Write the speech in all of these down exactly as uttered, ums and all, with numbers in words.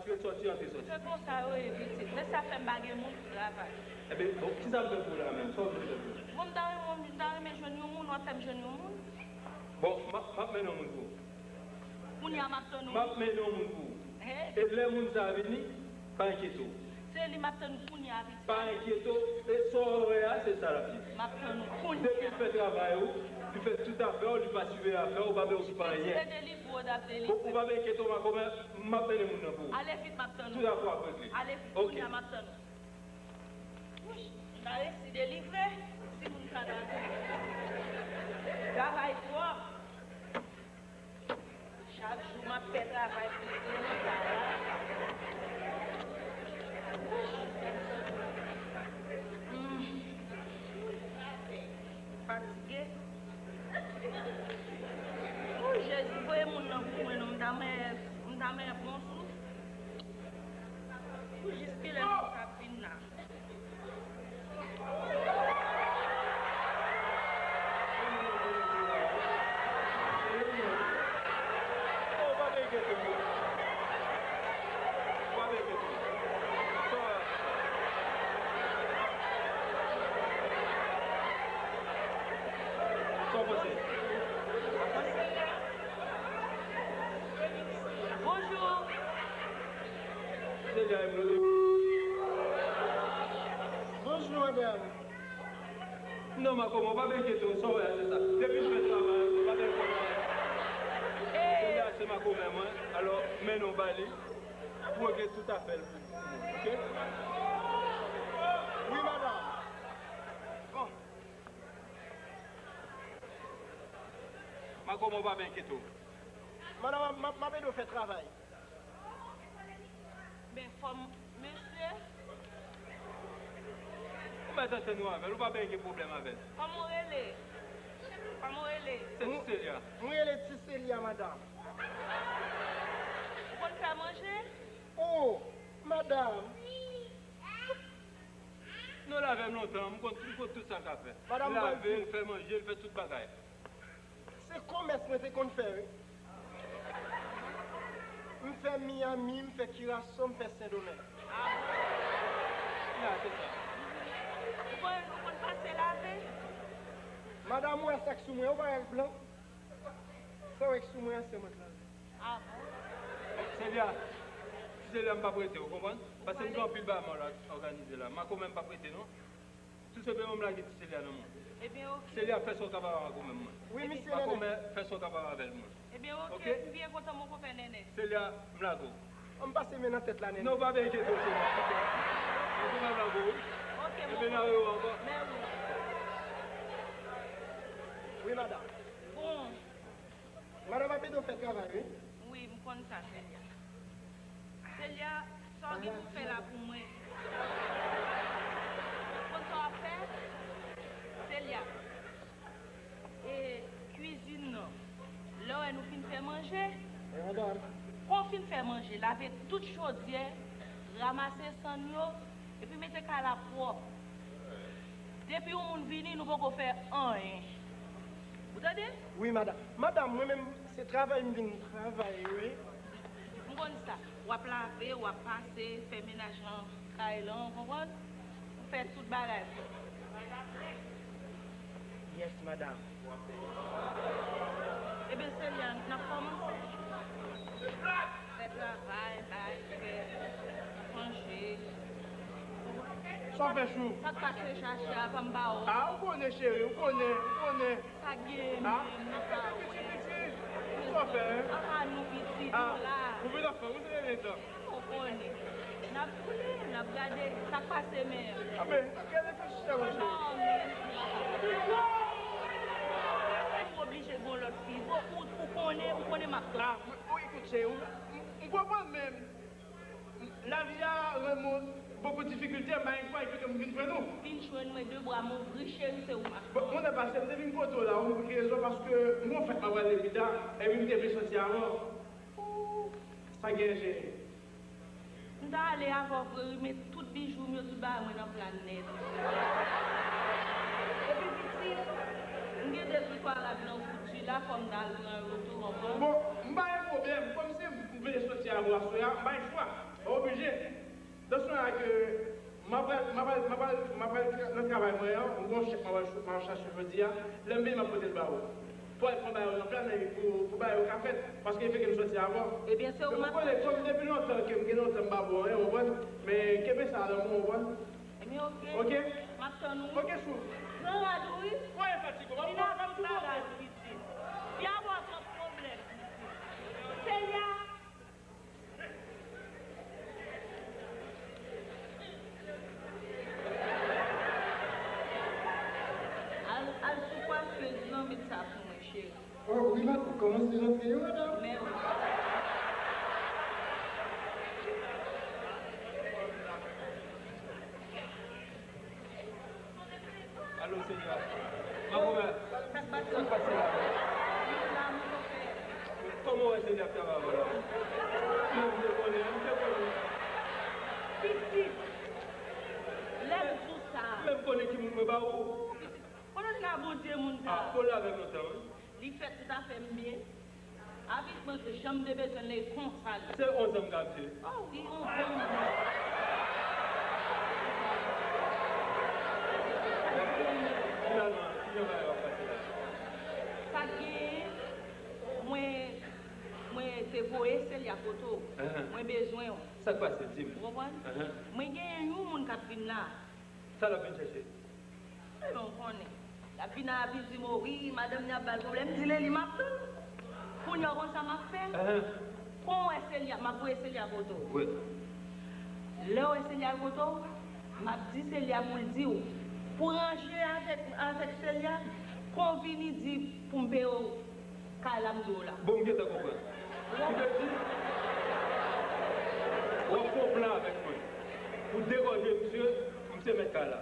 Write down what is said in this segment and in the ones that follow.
Antre, sòti, antre, sòti. Se konsa yo ye, pitit. Men sa fè m pa gen moun pou travay. Enben, bon, kisa m fè pou ou la menm? Sa w vle fè pou ou? Bon, m ta renmen, m ta renmen jwenn yon moun, w ap fè m jwenn yon moun? Bon, m ap, m ap mennen yon moun pou ou. Kounye a, m ap tann yon moun. M ap mennen yon moun pou ou. He? E lè moun sa a vini, pa enkyete w. Se li m ap tann kounye a, pitit. Pa enkyete w, e sa w wè a, se sa l ap ye. M ap tann ou kounye a. Depi l fè travay ou, li fè tout afè w, li pa siveye afè w, ou pa bezwen okipe anyen. Pitit, se delivre w t ap delivre. Bon, ou pa enkyete w, makomè, m ap mennen moun nan pou ou. Ale vit, m ap tann ou. Tout afè w ap regle. Ale vit, kounye a, m ap tann ou. Wouch, m ta resi delivre, si moun sa ta vini. Travay twòp. Chak jou m ap fè travay pou l vini la. Hmm. Fatige. O Jezi, voye moun nan pou mwen non, m ta renmen, m ta renmen bon souf. Pou jis kilè moun sa ap vin la? Sa w panse? Bonjou. Bonjou, madanm. Non, makomè, w pa enkyete w, sa w wè a, se sa. Depi m fè travay, w pa enkyete w. Sèlya se makomè mwen, alò, mennen w ba li, pou w regle tout afè l pou, pou mwen, oke? Wi, madanm. Bon. Makomè, w pa enkyete w. Madanm, m ap, m ap ede w fè travay. Men fò m, mesye. Ou mèt antann ou avè l, ou pa gen pwoblèm avè l. Kòman w rele? Kòman w rele? Se Ti Sèlya. M rele Ti Sèlya, madanm. Ou konn fè manje? O, madanm. Nou lave m lontan, m konn, m konn tout sa l ka fè. Madanm, lave l, fè manje l, fè tout bagay. Se komès mwen te konn fè, wi. M fè Miami, m fè Kiraso, m fè Sendomeng. Ah bon? Ya, se sa. Ou konn, ou konn pase lave? Madanm, ou wè sa k sou mwen, ou pa wè l blan? Sa w wè k sou mwen an, se mwen k lave. Ah bon? Sèlya, Ti Sèlya, m p ap rete, ou konprann? Paske m gen anpil bagay m al òganize la. Makomè, m p ap rete, non. Tout senpleman, m lage Ti Sèlya nan men w. Ebyen, oke. Sèlya, fè sa w kapab avè makomè mwen. Wi, misye Nènè. Makomè, fè sa w kapab avè l mwen. Ebyen, oke, m byen kontan, mon konpè Nènè. Sèlya, m lage w. An m pase men nan tèt la, Nènè. Non, pa enkyete w, Sèlya. Makomè, m lage w, wi. Oke, mon konpè. Ebyen, n a rewè ankò. Mèsi. Wi, madanm. Bon. Madanm ap ede w fè travay, wi. Wi, m konn sa, Sèlya. Sèlya, sa w gen pou fè la pou mwen? Ou konn sa w ap fè? Sèlya, e kwizin nan, lè w wè nou fin fè manje, wi, madanm. Kon w fin fè manje, lave tout chodyè, ranmase sann yo, epi mete kay la pwòp. Depi yon moun vini, nou poko fè anyen. Ou tande? Wi, madanm. Madanm, mwen menm, se travay m vin travay, wi. M konn sa. W ap lave, w ap pase, fè menaj lan kay lan, w konprann? Ou fè tout bagay. Yes, madanm. Ebyen, Sèlya, n ap kòmanse. Fè travay, bay, fè manje. Sa w fè, Chou? Sa k pase, Chacha, pa m ba w? Ah, ou konnen, cheri, ou konnen, ou konnen. Sa k gen menm, nou pa wè. Sa w fè, hein? Apa nou pitit, nou la. Ou vin anfòm, ou se Nènè tan. Ou konnen. N ap koule, n ap gade sa k pase, men. Ah, men, gade fè chita, mon cheri. Ou oblije gen lòt fi. Bon, ou, ou konnen, ou konnen m ap tann. Ah, mwen, oh, ekout, cheri, ou, m, m konprann, men lavi a rann mwen bokou difikilte, m pa gen kwa, ki fè m vin jwenn ou. Vin jwenn mwen, de bra m ouvri, cheri, se ou m ap tann. Bon, mon chè, paske m te vin kote w la, ou konprann ki rezon, paske m gon fèt m ap prale pita, epi m te vle soti avan. Sa gen, cheri? M ta ale avè w vre wi, men tout bijou m yo, tout bagay mwen nan pla nèt. Epi pitit, m gen de tou twa rad nan wout wi la, fò m ta al pran yo tou, konprann? Bon, m pa gen pwoblèm, kòm se m vle soti avè w aswè a, m pa gen chwa. Oblije. Dans yon a ke m ap al, m ap al, m ap al, m ap al tra- nan travay mwen an, m gon chèk m ap al ch- m ap chache jodi a, lè m vini m ap pote l ba ou. Pou al pran bagay yo nan plan, epi pou, pou bagay yo ka fèt, paske e fè ke m sòti avan. Ebyen, se ou m ap tann. Men ou konnen, kòm depi lontan ke m gen lontan m pa ba w anyen, ou konprann? Men kenbe sa nan men w, ou konprann? Ebyen, oke. Oke? M ap tann ou wi. Oke, chou. Pran rad ou wi. Vin ak tout bagay pitit. Vin avè w twòp pwoblèm pitit. Selya. Al, al sou kwafyez lan, met sa pou mwen, cheri. Oh, wi, madanm, kòmanse rantre yo, madanm. Men wi. Alo, Selya. Makomè, sa k pase la? Kòman w wè Selya ap travay avè w la? Men m te konnen, m te konnen. Pitit, lè m di w sa. Men m konnen ki moun mwen ba ou. Konnen ka Bondye moun sa. Ah, Pòl avè m lontan, wi. Li fè tout afè m byen. Avi mwen ke jan m te bezwen l, e konsa l ye. Se onz an m ka mete. Oh wi, onz an. Finalman, kijan bagay yo ap pase la? Sa k genyen, mwen, mwen te voye Selya kote w. Ahan. Mwen bezwen w. Sa k pase, di m. Ou konprann? Ahan. Mwen genyen yon moun k ap vin la. Sa l ap vin chèche? Ebyen, ou konnen. L ap vin a, ap vin di m, o wi, madanm ni ap ba l pwoblèm. M di l, e li m ap tann. Kounye a, ou konn sa m ap fè? Ahan. Kon w wè Selya, m ap voye Selya kote w. Wi. Lè w wè Selya kote w, m ap di Selya pou l di w. Pou w ranje avèk, avèk Selya, kon w vini di pou m peye w. Kay la m di w la. Bon, m gentan konprann. Ki vle di, w ap fè yon plan avèk mwen. Pou degòje misye, misye mèt kay la.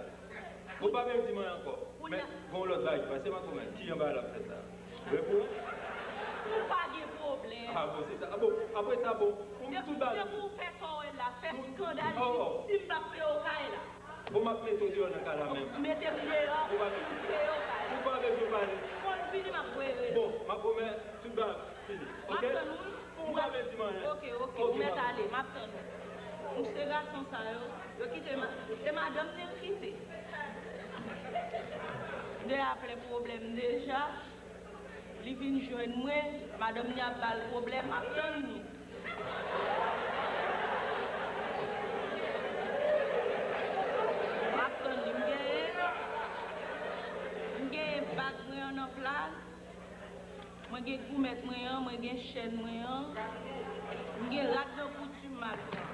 Ou pa bezwen di m anyen ankò. Men, gen yon lòt bagay ki pase, Makomè. Kijan bagay la ap fèt la? Vre pou ou? Ou pa gen pwoblèm. Ah, bon, se sa. Ah, bon, apre sa, bon, pou m tout bagay. Depi w fè sa w wè la, fè skandal isit, si m pa peye w kay la. Bon, m ap mete w deyò nan kay la menm. Mete m deyò, m peye w kay la. Ou pa bezwen pale. Konn vini, m ap voye rele. Bon, m ap pwomèt, tout bagay fini. M ap tann ou wi. Ou pa bezwen di m anyen. Oke, oke, ou mèt ale, m ap tann ou. Ou se gason sa yo, yo kite ma-, se madanm li l kite. Deja plen pwoblèm deja. Li vin jwenn mwen, madanm li ap ba l pwoblèm, m ap tann li. M ap tann li. M genyen, m genyen bag mwen an nan plas. Mwen gen goumèt mwen an, mwen gen chèn mwen an. M gen rad nan kouti m ap pran.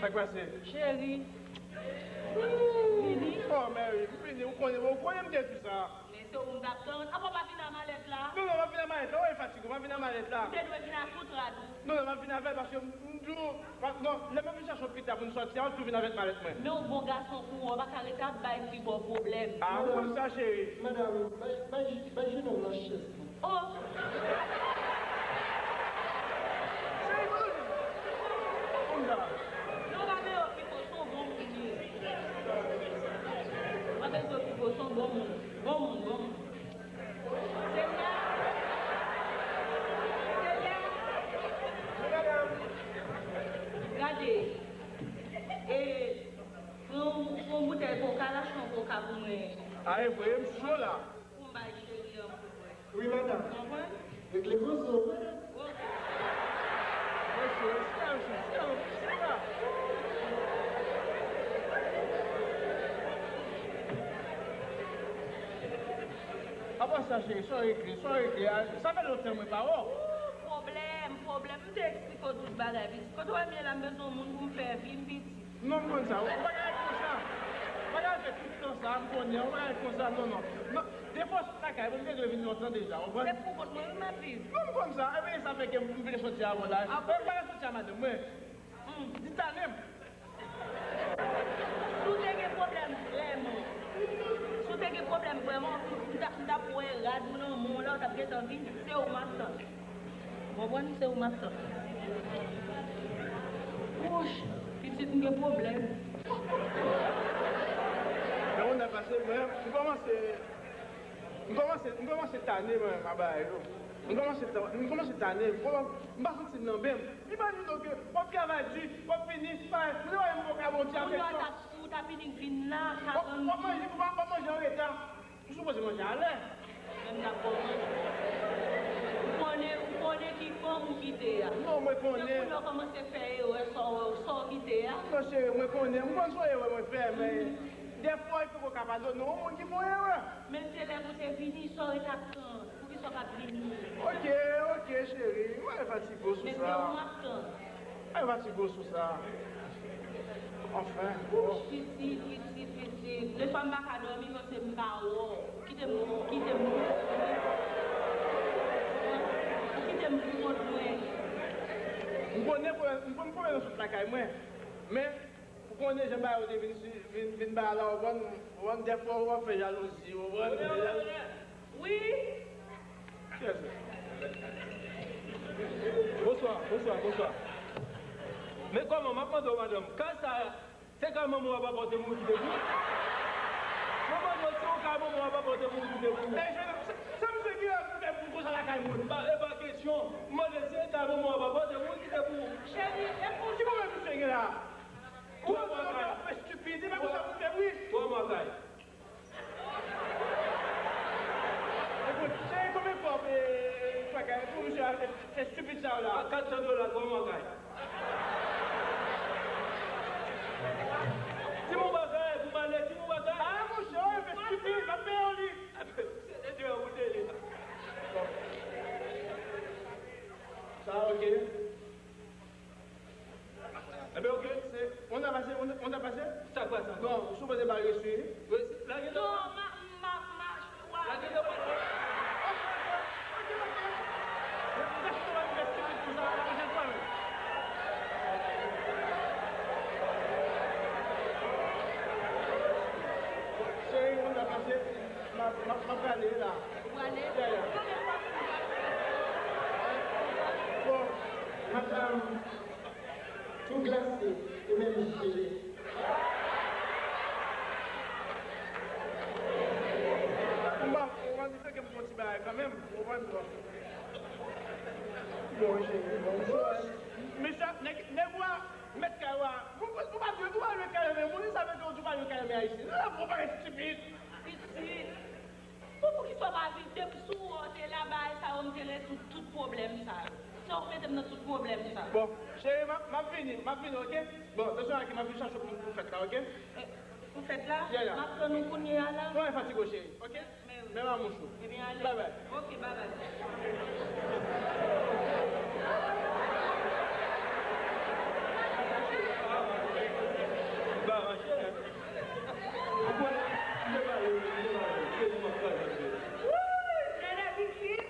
Sa k pase? Cheri. Vini. Oh, Mary, m vini. Ou konnen, ou konnen m gen tout sa. Men se ou m t ap tann. Apa w pa vin a malèt la? Non, non, m ap vin a malèt la. Ou wè fatige, m ap vin a malèt la. Ou te dwe vin a tout rad ou. Non, non, m ap vin avè l paske m, m di w, pa, non, lè m ap vin chache w pita pou n sòti a, w ap tou vin avèk malèt mwen. Men w bon gason pou ou, w pa ka rete ap bay fi pa w pwoblèm. Ah, ou konn sa, cheri. Madanm, bay, bay, bay jenòm nan chèz li. Oh! Cheri, kote w ye? Konn sa. Non, pa bezwen okipe w, se yon bon moun li ye. Pa bezwen okipe w, se yon bon moun. Bon moun, bon moun. Selya! Selya! Gade, e, pran yon, pran yon boutèy koka, lache yon koka pou mwen. A, e vre, m cho la. Pou m bay cheri an pou mwen. Wi, madanm. Konprann? Regle koze w, madanm. Oke. Mesye, mesye, mesye, mesye, mesye. Apa sa, cheri, sa w regle, sa w regle a, sa fè lontan mwen pa wè w. Ou, pwoblèm, pwoblèm. M te eksplike w tout bagay, pitit. Kote w wè m ye la, m bezwen yon moun pou m fè vi m, pitit. Non, m konn sa. Ou pa ka ret konsa. Ou pa ka ret fè tout tan sa, m konnen. Ou pa ka ret konsa, non, non. Non, defwa w sot lakay mwen, m te dwe vin lontan deja, w konprann? Se pou kont mwen, wi, m ap viv. Non, m konn sa. Ebyen, e sa fè ke m vle soti avan la. Mwen pa ka soti a madanm mwen. Hmm. Di talè m. Si w te gen pwoblèm vrèman, si w te gen pwoblèm vrèman, m t ap, m t ap wè rad ou nan men w la, w t ap gentan vini. Se ou m ap tann. Ou konprann? Se ou m ap tann. Wouch! Pitit, m gen pwoblèm. Men ou nan pase, mwen, m kòmanse, m kòmanse, m kòmanse tane, mwen, a bagay yo. M kòmanse ta-, m kòmanse tane, m kòman-, m pa santi m nan ben m. Imajine w ke w ap travay di, w ap vini, bagay, m te wè m poko ka bon ti afeksyon. Pou yo ta, pou ta vini vin la, w ap, w ap manje, w ap, w ap manje an reta. Ou sipoze manje alè. Menm n ap bon manje. Ou konnen, ou konnen ki fanm ou kite a. Non, mwen konnen. Se pou lè w kòmanse fè erè, sa w, sa w kite a. Non, cheri, mwen konnen. Mwen konn se yon erè mwen fè, men dèfwa, il faut que w ka padone yon moun ki fè yon erè. Men se lè pou te vini, sa w ret ap tann. Poukisa w pa t vini? Ok, ok, cheri. Mwen fatige sou sa. Men se ou m ap tann. Ay, fatige w sou sa. Anfen, bon. Pitit, pitit, pitit. Lefwa m pa ka dòmi paske m pa wè w. Kite m, kite m pou kont mwen. Ou kite m pou kont mwen. M konnen pwoblèm, m konn pwoblèm yo sot lakay mwen. Men, ou konnen jan bagay yo te vin, vin, vin ba la, ou konn, ou konn dèfwa w ap fè jalouzi, ou konn. Wi. Kiyès? Bonswa, bonswa, bonswa. Men kòman, m ap mande w, madanm, kay sa, se kay manman w a papa w te mouri kite pou ou? Mwen mande w, se yon kay manman w a papa w te mouri kite pou ou? Men, jèn, sa, sa misye gen pou fè pou konsa lakay moun? Ba, e pa kesyon. M mande, se kay manman w a papa w te mouri kite pou ou? Cheri, e pou ki pwoblèm misye gen la? Ou wè, ou wè, fè estipid, e pa konsa pou fè, wi. Twa mwa kay. Epi, cheri, konbyen kòb, e, bagay, pou misye a fè, fè estipid sa yo la? A, kat san dola, twa mwa kay. Ti moun bagay, pou m ale, ti moun bagay. A, monchè, ou fè estipid, m ap peye w li. Se de dye an pou de li. Sa, ok. Enben, ok, se, on a pase, on a, on a pase? Sa kwa sa? Non, ou sipoze ba resi. Resi, lage nan. Non, ma, ma, ma, wa. Lage nan. Ok, ok, ok. Resi, on a pase. Cheri, on a pase. M a, m a, m a prale la. Ou prale? Yeah, yeah. Konbyen fwa pou ou prale? Bon, madanm. Tou glase e menm jele. M pa konprann, li fè ke m fè yon ti bagay kanmenm, ou konprann, bon. Bon, cheri, bon, bon. Mesye, nèg, nèg ou a, mèt kay ou a, ou, ou pa dwe, ou pa dwe kay men moun, li save ke ou pa dwe kay men Ayisyen. Ou pa estipid. Pitit. Bon, poukisa w pa vin? Depi sou ou te la, bagay sa yo, m te rezoud tout pwoblèm sa yo. Se ou k mete m nan tout pwoblèm sa yo. Bon, cheri, m ap, m ap vini, m ap vini, ok? Bon, tansyon, ok, m ap vin chache w pou, pou fèt la, ok? Eh, pou fèt la? Yeah, yeah. M ap tann ou kounye a la. Non, e fatige w, cheri, ok? Men wi. Men m a mouch ou. Ebyen, ale. Bye bye. Ok, bye bye. Ba, mache. Ou kwè, m te pale, m te pale, m te di m ap kraze l vre. Wouy, nènè pitit.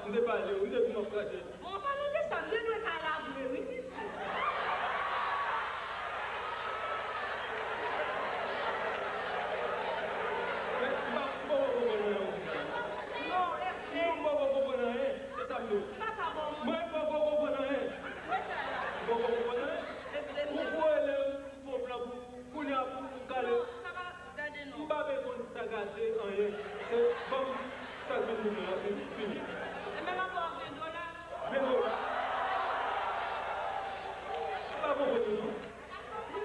M te pale, m te di m ap kraze l. Bon, an palan de sa, m te dwe kay la vre, wi, pitit. Men, m pa, m poko konprann anyen, w konprann? Non, e vre. M poko konprann anyen, se sa m di w. M pa ka ba w manti. Mwen, m poko konprann anyen. Mwen, sa la. M poko konprann anyen. E vre, m te. Ou voye lè m fè yon plan pou ou. Kounye a pou, pou kale. Non, sa pa gade non. M pa bezwen sa gade anyen. Se ban m sa k vin pou mwen an, fini, fini. E menm ankò ven dola. Ven dola? M pa konprann ou non.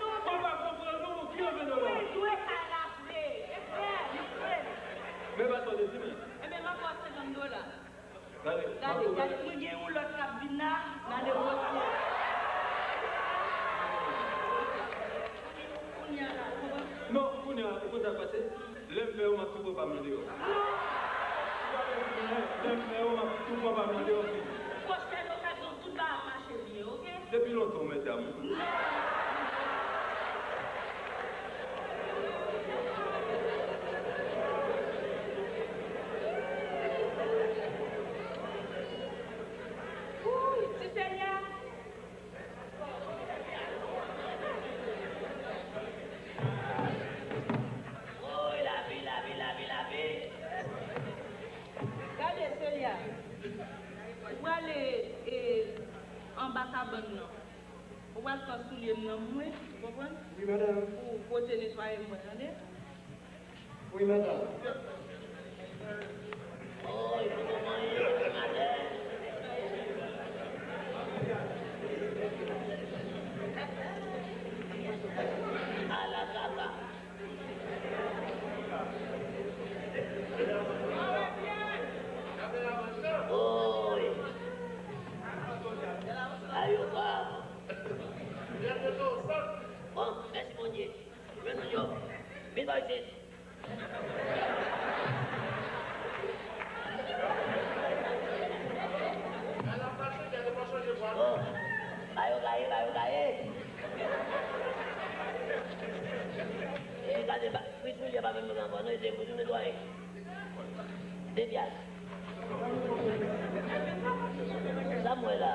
Non, mwen pa konprann ou, ki ven dola? Mwen dwe kay la vre. E vre, li vre. Men pa sa w te di mwen. E menm ankò senkant dola. Gade, gade, gade, mwen gen yon lòt k ap vin la, n a negosye. Kounye a la, ou konprann? Non, kounye a, ou konn sa k pase? Lè m fè yo, m ap tou pran pa m nan deyò. Non! Ou pa bezwen konnen, lè m fè yo, m ap tou pran pa m nan deyò, fini. Pwochèn okazyon, tout bagay ap mache byen, oke? Depi lontan w mèt damou. Wouy, ti Senyè. Wouy, lavi, lavi, lavi, lavi. Gade, Senyè. Ou prale, e, anba kabann nan. Ou pral pran soulye m nan pou mwen, ou konprann? Wi, madanm. Pou pote netwaye m mwen, tande? Wi, madanm. Oy, pou kòman ye, madanm? Ala kaka. Oy. Ayo, pa. Bon, mèsi Bondye. Jwenn yon djòb. Vin pa isit. Bon, ba yo gaye, ba yo gaye. E gade, ba, fritri a pa menm nan ankò, non, e te fouti netwaye. De pyas. Sa m wè la.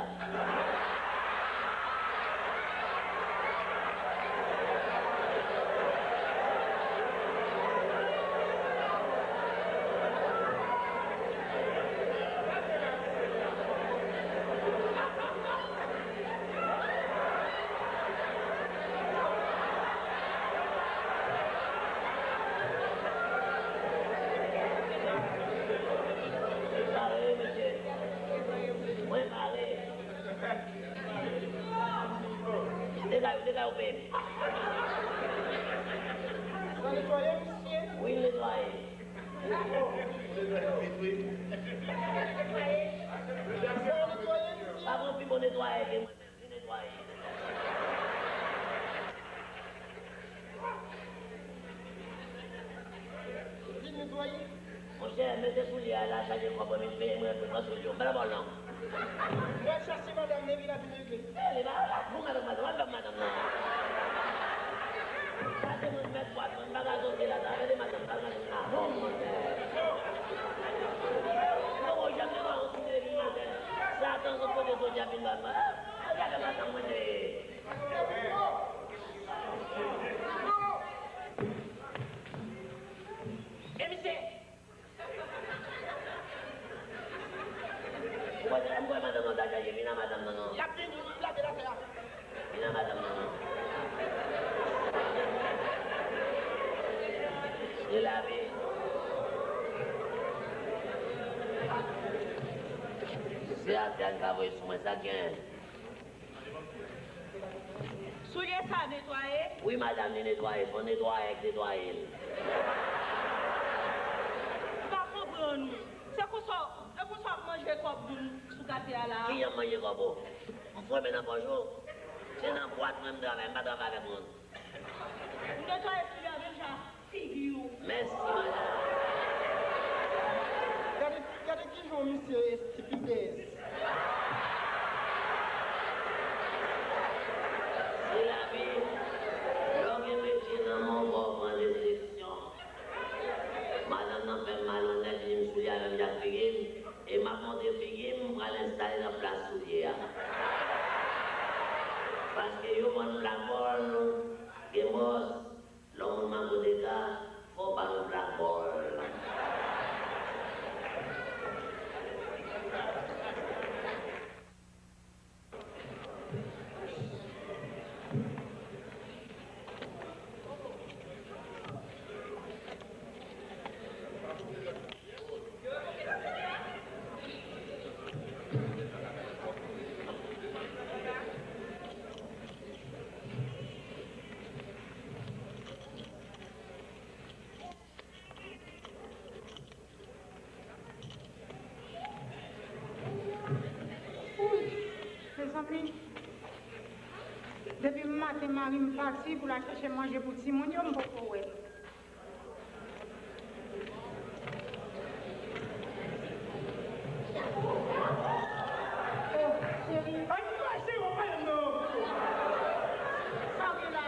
Pare, mesye. Mwen pare. Degaj, degaj, ou peye. Sa netwaye, mesye? Wi, l netwaye. Sa netwaye, mesye? Pa gen pi bon netwayè ke mwen menm. Vin netwaye. Vin netwaye. Monchè, mete soulye a la, chaje kòb mwen, vin peye mwen pou pran soulye w. Pran bòl non. Mwen chache madanm, men vin ap vin regle. E, li pa la pou madanm, madanm, al fè madanm nan. Sa se mwen k mèt bwat mwen, m pa ka soti la, sa fè de madanm, pa madanm la. Non, monchè. Mwen poko janm te wè yon soulye depi maten. Sa tan sot kote soti ap vin ba mwen. Gade madanm mwen te ye. E misye! Ou kwè, m kwè madanm nan ta chaje, vin a madanm nan non. Y ap vin, y ap lave latè a. Vin a madanm nan non. Se lavi. Se atè a li pa voye sou mwen, sa k genyen? Soulye sa netwaye? Wi, madanm, li netwaye. Se yon netwayè k netwaye l. M pa konprann ou. Se konsa, e konsa w ap manje kòb moun sou katye a la a? Kijan m manje kòb ou? M fweme nan pòch ou? Se nan bwat mwen m travay, m pa travay avèk moun. Ou netwaye soulye a deja? Figi w. Mèsi, madanm. Gade, gade kijan misye estipidès. Se lavi. Lè w gen metye nan men w, fò w pran desepsyon. Madanm nan fè m malonèt, li di m soulye a menm jan ak figi m, e m ap montre figi m, m pral enstale nan plas soulye a. Paske yo ban n plak bòl, gen bòs. Lè w moun manke w dega, fò w ba l yon plak bòl. Mezanmi, depi maten mari m pati pou l al chèche manje pou timoun yo, m poko wè l. Oh, cheri. Ay, cheri, w ap pale m non. Sa w gen la?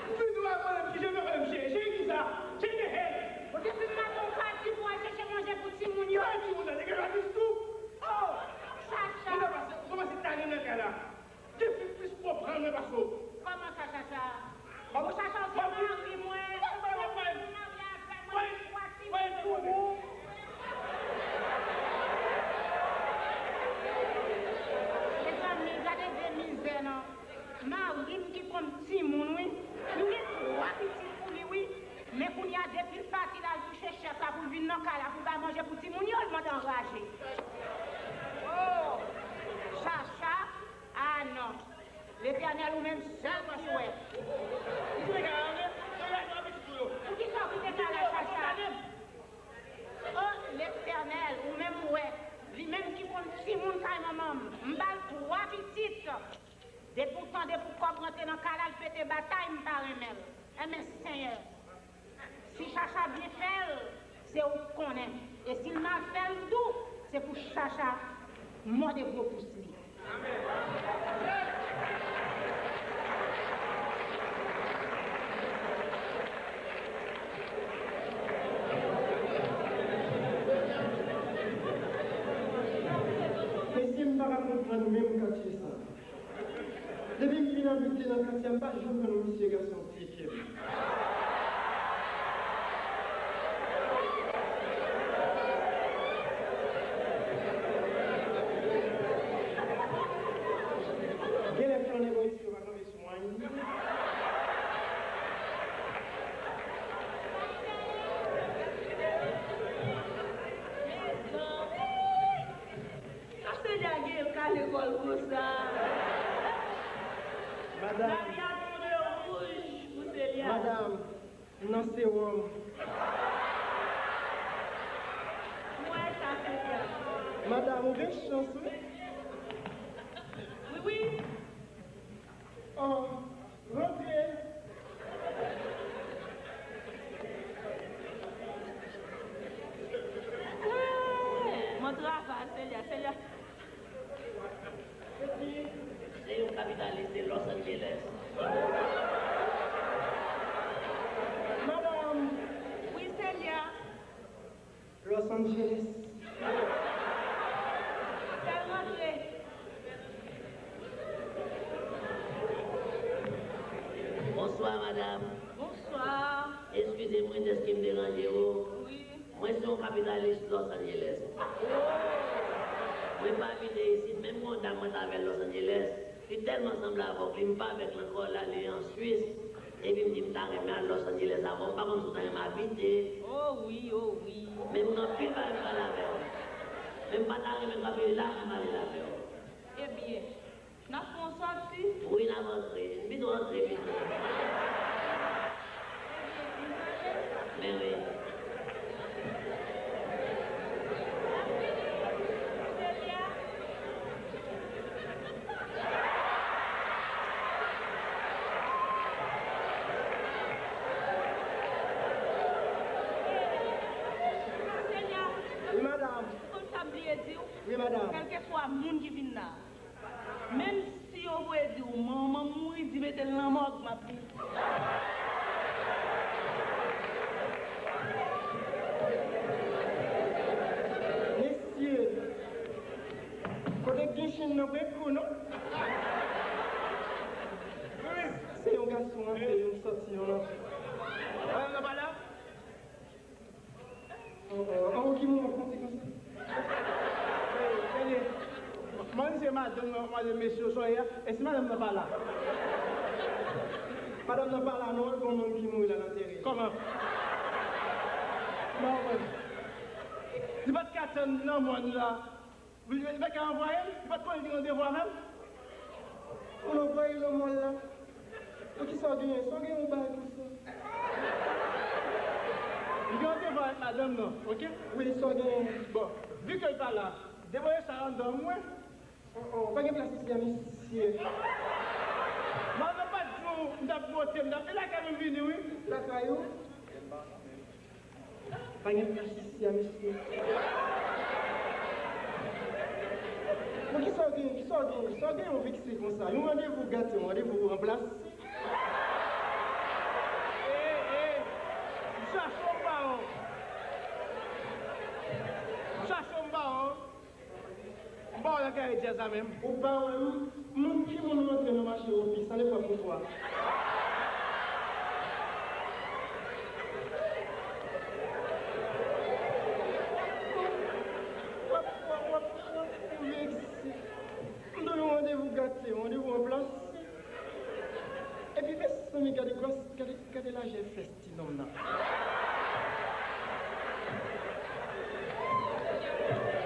Ou vin nou al pale m, kijan w ap pale m cheri? Cheri kisa? Cheri the hell? Bon, depi maten w pati pou al chèche manje pou timoun yo. Ay, timoun nan, degaje w ap di sou. Oh, Chacha. Ou kòmanse tale nan kay la. Depi plis konprann mwen pase w. Kòman sa, Chacha? Bon, Chacha, w se mari mwen. Menm sèl ki wè. Poukisa w kite kay la, Chacha? O Letènèl, ou menm ou wè. Li menm ki konn timoun kay manman m. M ba l twa pitit. Depi w tande pou kòb rantre nan kay la, l pete batay, m pa renmen l. Enben, Senyè, si Chacha byen fè l, se ou k konnen. E si l mal fè l tou, se pou Chacha mòde gwo pous li. Mesye, m pa ka konprann menm katye sa. Depi m vin abite nan katye a, m pa janm konn yon mesye gason tcheke m. Genlè flannen bò isit yo pa kanpe sou mwen. Sa Selya gen, l ka lekòl konsa. Madanm. Maria tou de wouj pou Selya. Madanm, m nan sewòm. Ou wè sa, Selya? Madanm, ou gen chans, wi. Wi, wi. Oh, rantre. Hey, bon travay, Selya, Selya. Se yon kapitalis de Los Angeles. Madanm. Wi, Selya. Los Angeles. Fè l rantre. Bonswa, madanm. Bonswa. Eskize mwen, èske m deranje w? Wi. Mwen se yon kapitalis Los Angeles. Mwen pa abite isit, menm yon dam mwen t avè l Los Angeles. Li tèlman sanble avè w, li m pa avè l ankò, l ale an Swis. Epi m di m ta renmen al Los Angeles avè w. M pa konn si w ta renmen abite. O wi, o wi. Men m gen anpil bagay m pale avè w. Men m pa ta renmen kanpe la, m pale l avè w. Ebyen, n ap fè yon sòti? Wi, n ap antre. M pito antre pito. Ebyen, m pale. Men wi. Selya. Wi, madanm. Ou konn sa m bliye di w? Wi, madanm. Kèlkeswa moun ki vin la, menm si yo voye di w manman m mouri, di mete l nan mòg, m ap vini. Mesye, kote k gen chenn nan pran kou, non? Se yon gason an, se yon sòti yon nan. Madanm nan pa la? Oh, oh, oh, ki moun w ap konte konsa? Hey, tande, mwen se madanm nan, mwen se mesye w sòyè a, e si madanm nan pa la? Madanm nan pa la non, e gon moun ki mouri la nan teren. Kòman? Non, mwen. Li pa t ka tann nan mòn la. Li, li pa ka anvwaye l, li pa t konnen li gen randevou avè m. Ou anvwaye l nan mòn la. Pou kisa w genyen sa? W genyen yon bagay konsa? Li gen randevou avèk madanm nan, oke? Wi, sa w genyen? Bon, vi ke l pa la, depoze sa anndan mwen. Oh, oh, pa gen plas isi a, mesye. Madanm pa t di w m t ap monte, m t ap, e lakay mwen m vini, wi. Lakay ou? Pa gen plas isi a, mesye. Bon, kisa w gen? Kisa w gen? Kisa w gen yon vekse konsa? Yon randevou gate, yon randevou ranplase. Ey, ey, m chache w, m pa wè w. M chache w, m pa wè w. M pa wè w nan kare djaz la menm. Ou pa wè m? Moun ki moun rantre nan mache Opis, ale pran pou twa. W ap, w ap, w ap, w ap vekse. M dwe yon randevou gate, yon randevou ranplase. Epi mezanmi, gade gras, gade, gade lajè fès ti nonm nan.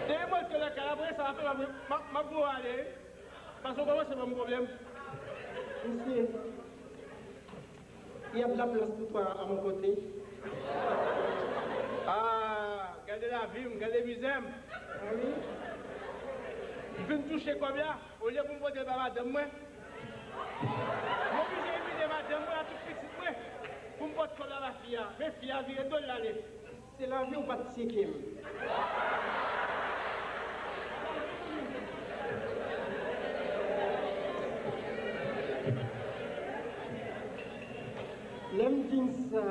Depi mwen te lakay la, apre sa, apre m ap, m ap, m ap gwo ale, wi. Paske w kòmanse ban m pwoblèm. Mesye, il y a de la place pour toi à mon côté. Ah, gade lavi m, gade mizè m. Ah oui? M fin touche kòb la, olye pou m pote l ba madanm mwen, m oblije imilye madanm mwen ak tout pitit mwen pou m pote kòb la ba fi a. Men fi a vire do l l ale. Se lavi w pa t tcheke m. Lè m di n sa,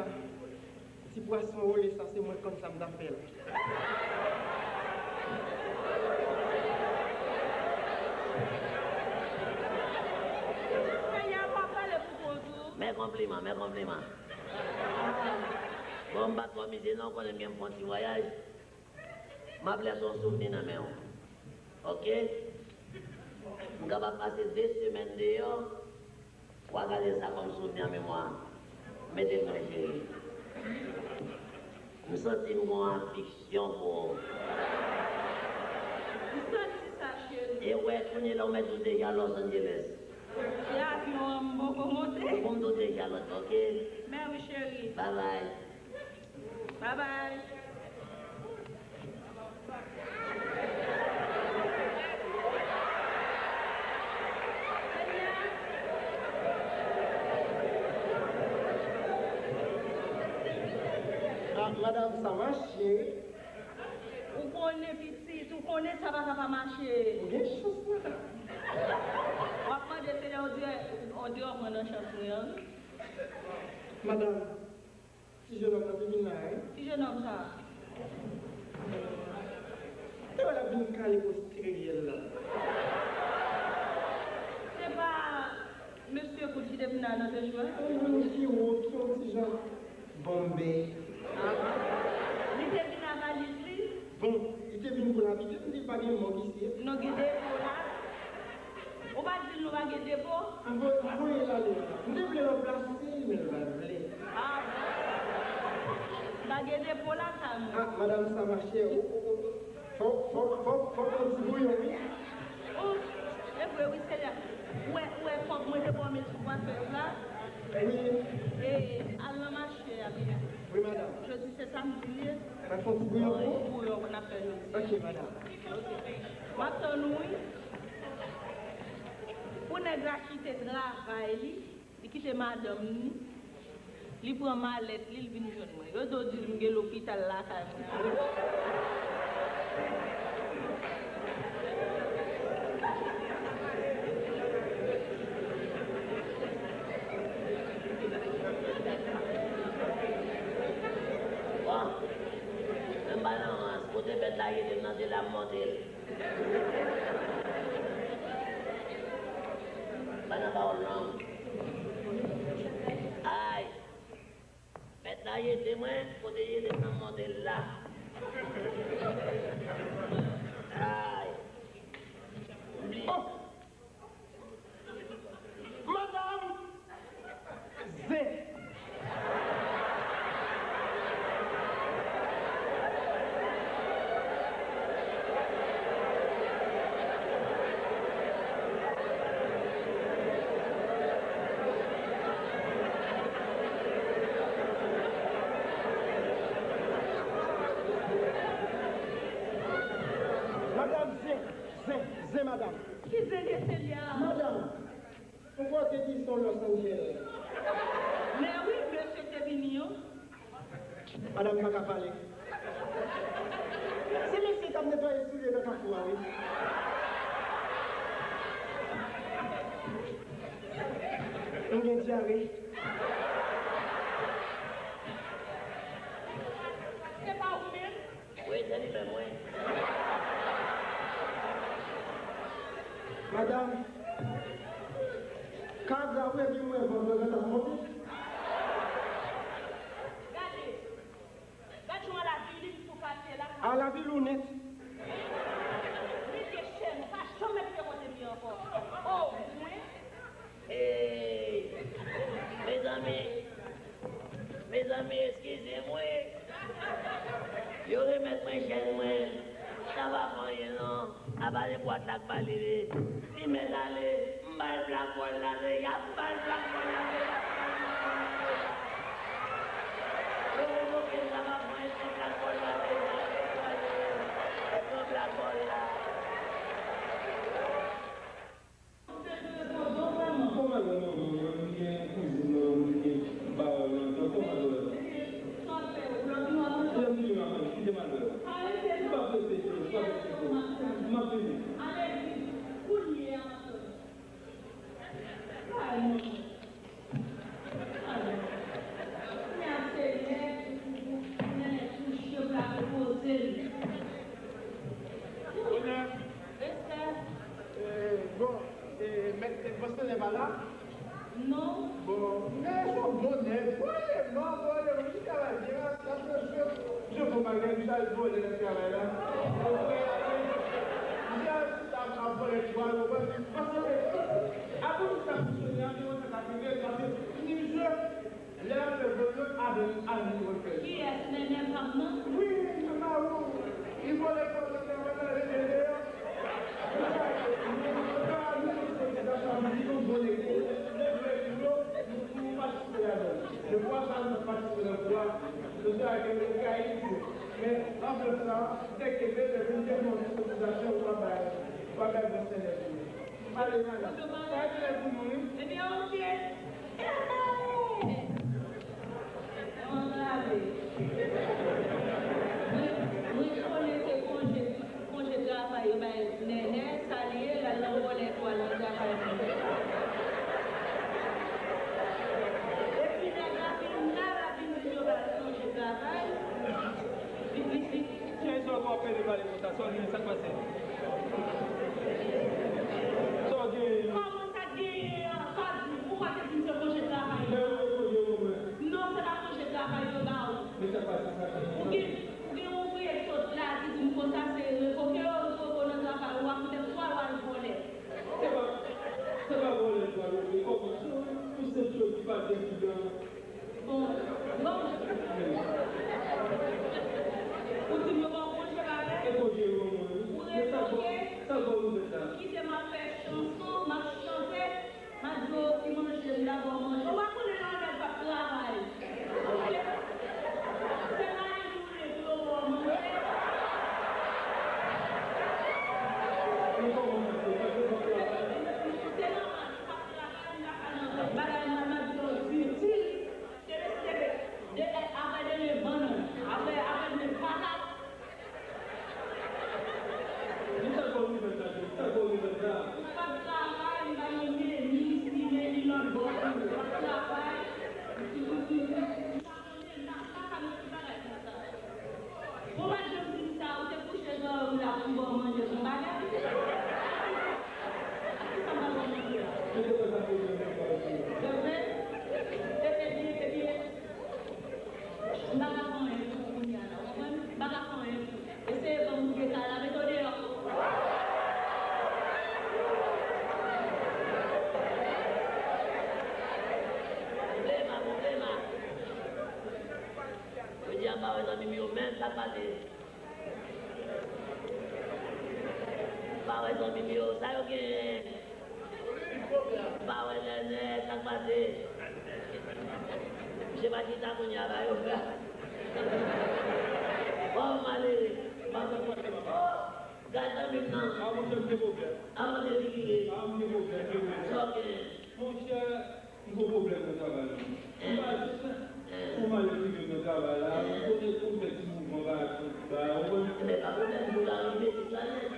ti pwason wole sa, se mwen k konn sa m t ap fè l. Seyè a pa pale pou kont ou. Men konpliman, men konpliman. Bon, m pa t twò mizye non, w konnen m gen m fè yon ti vwayaj. M ap lèse yon souvni nan men w. Oke? M kapab pase de semèn deyò, w a gade sa kòm souvni an memwa. Mete l mwen, cheri. M santi m gen yon afiksyon pou ou. M santi sa, cheri. E wè, kounye la, w mèt ou deja Los Angeles. Se avyon an m poko monte. Pou m tou deja lòt, oke? Mèsi, cheri. Babay. Babay. Ah, madanm, sa mache, wi. Ou konnen, pitit, ou konnen sa pa ka pa mache. Ou gen chans, madanm. W ap mande Seyè, on dirè, on dirè w pran nan chans mwen an, wi. Madanm, ti jenòm nan te vin la, wi. Ki jenòm sa? Te wè l ap vin kale pou sterye l la. Se pa mesye kout ki te vin la nan te jwè? Yon moun ki wo, ki yon ti jan bonbe. Ah bon? Li te vin ak valiz li? Bon, li te vin pou l abite, m di l pa gen mòg isit. Non, gen depo la. Ou pa di l nou pa gen depo? M voye, m voye l ale. M te vle lòt plas, se li menm l pa vle. Ah bon? Pa gen depo la, sa m. Ah, madanm, sa mache. Ou, ou, ou, fòk, fòk, fòk, fòk yon ti bouyon, wi. Oh, e vre, wi, Seyè. Ou wè, ou wè kòb mwen te ba w mil sou kwafè la? Wi. E, al nan mache a, wi. Wi, madanm. Jodi se samdi l ye. Mwen fè yon ti bouyon pou ou? Bouyon pou n ap fè jodi. Ok, madanm. Ok. M ap tann ou, wi. Pou nèg la kite travay li, li kite madanm ni, li pran malèt li, li vin jwenn mwen. Yo do di l m gen lopital lakay mwen. Bon, men m pa nan rans, kote bèt la ye, m nan se la m monte l. Pa nan pawòl non. Ay! Bèt la jete mwen, kote jete m nan monte l la. Ay! Oh! Madanm! Zen! Madanm, zen, zen, zen, madanm. Ki zen ke se li a? Madanm! Ou kwè w te di se yon Los Angeles? Men wi, mesye te vini yo. Madanm pa ka pale. Se mesye k ap netwaye soulye nan kafou a, wi. M gen dyare. Se pa ou menm? Wi, se li menm, wi. Madanm, ka grave epi mwen vant mwen gentan monte. Gade, gad jan w al avili m sou katye la. Al avili w nèt. Li te chèn, ou pa janm mèt pye kote m ye ankò. O, mwen. Hey! Mezanmi! Mezanmi, eskize m wi! Yo remèt mwen chèn mwen. Sa pa fè anyen non. Pale bwat la k pale li. Li mèt ale, m bay blakòl la deja, m bay blakòl la deja, m bay blakòl la deja. Yo revoke l la, m ap pran blakòl la deja, yo pale, yo pran blakòl la. Kòman lè manman mwen, li gen kouzin mwen, li gen baron mwen, kòman lè? Lè m vini, maman, kite m al wè. M p ap repete, m p ap repete. M ap vini. Kounye a, m ap tann. Kay manman. Kay. Kounye a, se lè pou, pou, pou nènè kouche, pou l al repoze l. Bonè. Respè. Eh, bon, eh, mèt, eh, Vòs Tènè pa la? Non. Bon, men se yon bon nèg. Voye non, voye non, li travay byen, la, la presyon. Misye bon bagay, misye al vòlè nan travay la. Misye, misye al chita ap vòlè twa, ou konprann? Paske, apre misye ap fonksyone, anviwon sa ka rive, paske misye, lè l ap fè vòl yo, avè l, avè l, li konn fè. Kiyès, Nènè pa m nan? Wi, se mari w. Li vòlè twa nan travay la, li mete deyò. Men anplis sa, tèk ke mete vin gen yon ti kotizasyon w ap bay, w ap bay bon sèlè pou li. Pale, madanm. Sa e klè pou nou, wi. Ebyen, oke. Antrave. Mwen, mwen konnen se konje, konje travay yo bay Nènè, sa li ye, l al nan vòlè twa nan travay mwen. Epi nèg la vin la, l ap vin di yo ba l konje travay. Li, li, li. Kiyès ankò ap pede pale konsa? Sa w gen, sa k pase? Sa w gen? Kòman sa k genyen an? Sa w di? Poukwa w te di m se konje travay yo ba w? Non, se pa konje travay yo ba w. Men sa k pase, sa k pase? Ou gen, ou gen yon ouvriye k sot la ki di m konsa se revoke yo, revoke w nan travay ou a, poutèt twa w al vòlè. Se pa, se pa vòlè twa yo vle kòman? Se yon, yon senp chòt ki pa gen ki dan. Bon, bon. Ou di m yo ba w konje pa vre? E konje yo ban mwen, wi. Ou revoke? Sa, sa vòlè ou fè sa? Kite m ap fè chanson, m ap chante. M a di w ki manje m dabò manje. Ou pa konnen lè yon nèg p ap travay. Se mayi nou vle pou yo ba w manje. Se nòmal, ou p ap travay, m pa ka nan bagay m a di w di, di. Te, te, te, de, apre demen bannann, apre, apre demen patat. Men sa k ba w nouvèl sa, Jezi? Sa k ba w nouvèl sa? M p ap travay, m pa nan meni, si meni lòt bò tou. M p ap travay. M pa konnen, m pa, m pa ka nan tout bagay konsa. Bon, pa janm di m sa, ou te kouche zòrèy ou la pou m ba w manje, bon bagay. Sa m pa konn manje la. Mete kò sa pou mwen, mete kò sa. Epi, epi, epi, m pa ka fè anyen pou ou kounye a la, ou konprann? M pa ka fè anyen pou ou. Eseye ban m bout de kay la, mete w deyò. Pwoblema, pwoblema. Jodi a, m pa wè zanmi m yo menm, sa k pase? M pa wè zanmi m yo, sa yo genyen? M pa wè Nènè, sa k pase? Misye pa chita kounye a, ba yo fè. Oh, malere. M pa konprann. Oh, gad zanmi m nan. A, monchè, m gen pwoblèm. A, monchè, figire. A, m gen pwoblèm, gen pwoblèm. Sa w genyen? Monchè, m gon pwoblèm nan travay la. M pa jis fè yon malè ki rive m nan travay la. M konnen pou m fè ti mouvman bagay konsa, ou konprann? Enben, pa pwoblèm, nou ka rive tout la nèt.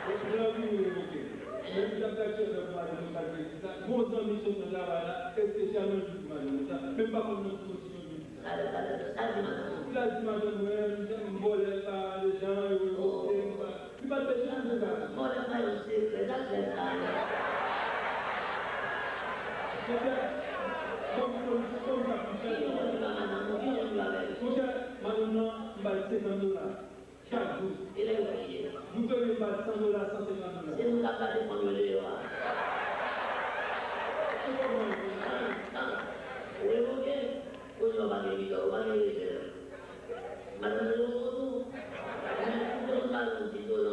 Bon, m anvi revoke. Men m t ap gade chèf la pou madanm mwen, m pa t vle di sa. Gon zanmi sot nan travay la, espesyalman li di pou madanm mwen sa. Men m pa konn nan ki kondisyon li di sa. Talè, talè, talè, sa l di madanm ou? Li al di madanm mwen, m vòlè pa deja, yo revoke m, pa Li pa t bezwen di sa. Bon, lè m ba yo sekrè, sa k fè sa la? Monchè, kòm, kòm, kòm sa pou fè. Ki nou di pa madanm nou, ki nou di avè l? Monchè, madanm nan, m ba l senkant dola chak jou. E lè yo fini? Jou feriye, m ba l san dola, san senkant dola. Se nou k ap gade fanm yo deyò a. Ou revoke? Kounye a w pa gen lidè, w pa gen lidè. Madanm nan yo tou. Men, pou nou ba nou ti dola,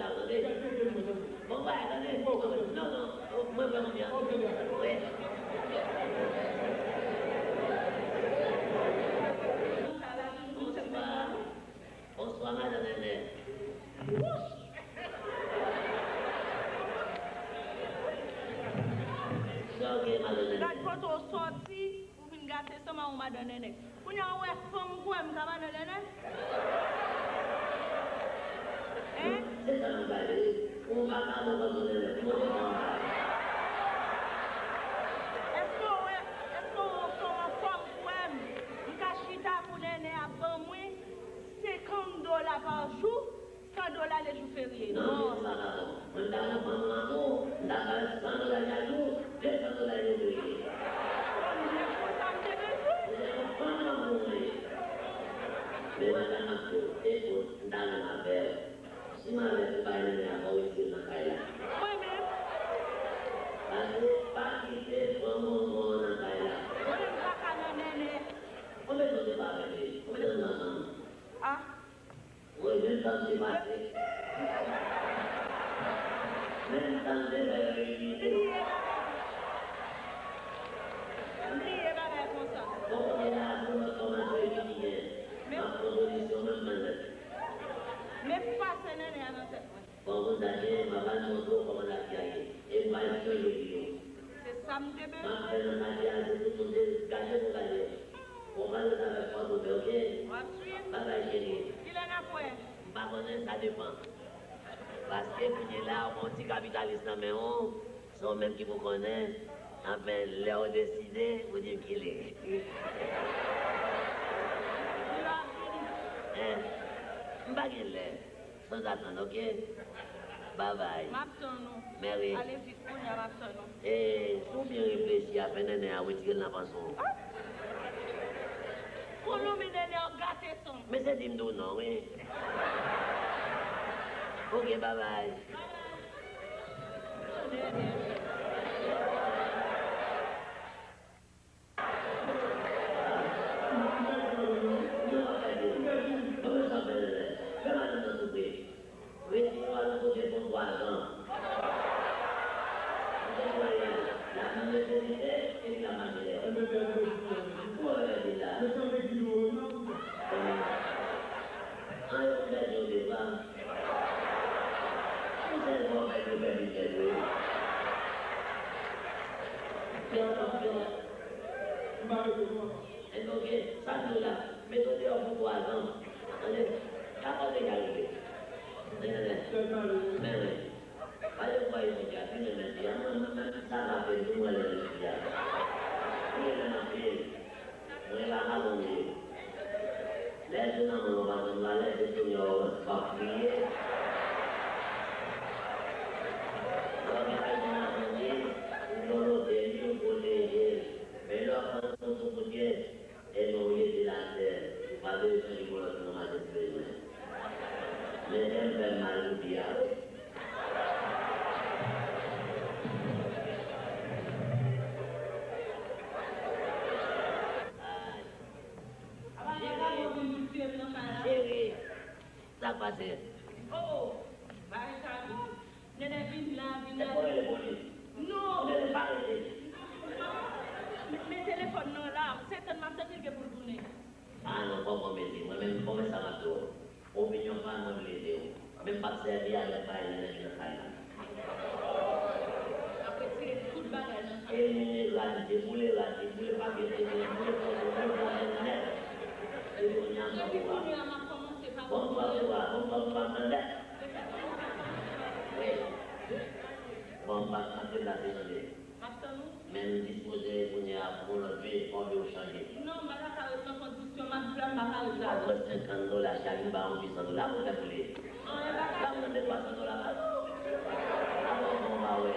sa, tande. Bon, bagay, tande. Non, non, mwen fè konfyans. Wi. Bonswa. Bonswa, madan Nènè. Sa w gen, madan Nènè? Gad kote w sòti, ou vin gate sanm a ou, madan Nènè. Kounye a ou wè fanm kwè m ka madan Nènè? Hein? Se sa m gade. Ou pa ka madan Nènè. Mwen te konn sa. Èske w wè, èske w wè fanm anfòm kwè m? M ka chita pou Nènè ap ban mwen senkant dola pa jou, san dola lè jou ferye. Non, non, sa pa bon. Mwen ta konprann lanmou, m ta bay san dola chak jou, de san dola jou ferye. Konn men konsa m te bezwen. Se yon fanm lanmou mwen ye. Men madan ap di w, ekout, m ta renmen avè w. Si m avè w, se pa Nènè a fò w retire l nan kay la. Mwen menm? Pase, pa kite fanm manman w nan kay la. Mwen menm m pa ka nan Nènè. Konbyen tan w te pa avè l? Konbyen tan nou ansanm? Ah. Wi, menm tan ki pase. Menm tan de fè yo imite. M bliye bagay konsa. Bon, kounye a, pou lòt fòmasyon ki genyen. M ap pran pozisyon, menm mwen menm. Men pase Nènè a nan tèt mwen. Bon, konn sa k ye, m ap al montre w kòman lavi a ye. E m pa chanje li yo. Se sa m te bezwen. M ap fè nan katye a, se tout moun te gade pou gade. Bon, m al rete avèk kòd ouvè, oke? W ap swiv. Babay, cheri. Kilè n ap wè? M pa konnen, sa depann. Paske kounye la, ou gon ti kapitalis nan men w, se ou menm ki pou konnen. Anfen, lè w deside, ou di m kilè. Kilè w ap vini? Hein? M pa gen lè. Sans attendre, oke? Babay. M ap tann ou. Mèri. Ale vit kounye a, m ap tann ou. E, si w byen reflechi, afè Nènè a, retire l nan panse w. Ah! Kolonbi Nènè a gate san m. Men se di m di w non, wi. Oke, babay. Babay. Retire w al yon kote pou twa zan. Ou te kwè l ap nan letrevite, epi l ap mache dèyè. Ou wè bèl di la. An yo pèdi yon deba. Ou sèl fò pèdi, pèdi tèt ou. Fè yon lòt fè. M pa rete non. Ebyen, oke, sa m di w la, mete w deyò pou twa zan. Tande, sa pa deja rive. Tande, tande. Men wi. Pa yo kwè yo di a, pi men men di a, mwen, mwen, mwen, sa va fè nou wè lè jodi a. Wi, men anpil. Mwen la ka bon ye. Lè jou nan mwen, w pa konn valè, se kounye a w ap kriye. Lè w gen lajan nan kont li, ou dolote li, ou pwoteje l. Men lè w pran l sou koutye, e non, ou jete l atè, ou pa bezwen li pou lòt moun mache sou bezwen. Men tèm fè m mal pou di a wi. Oh, bagay sa grav. Nènè vin la, vin la. Èske w rele polis? Non. Ou te pa rele? Men telefòn nan la, se tann m ap tann li gen pou l tounen. Ah non, fòk mwen mete. Mwen menm, konbyen sa m ap di w? Opinyon pa mwen vle di w. Men m p ap sèvi avèk bagay Nènè vin nan kay la. Ap retire tout bagay nan kay. Elimine rad, deboule rad, deboule papye, deboule, boule foto, boule foto nèt. Epi kounye a m ap pran pouvwa. Bon, m pran pouvwa, bon, m pran pouvwa nan nèt. Wi. Bon, m p ap antre la, se tande. M ap tann ou. Men m dispoze kounye a pou yon lòt vi, yon vi w chanje. Non, m pa ta ka ret nan kondisyon m ap viv la, m pa ka ret la. W ap pran senkant dola chak jou, ba yon pi san dola pou fè pou li. Anyen pa ka. Ba m nan de twa san dola pa jou. Alò, bon, m pa wè.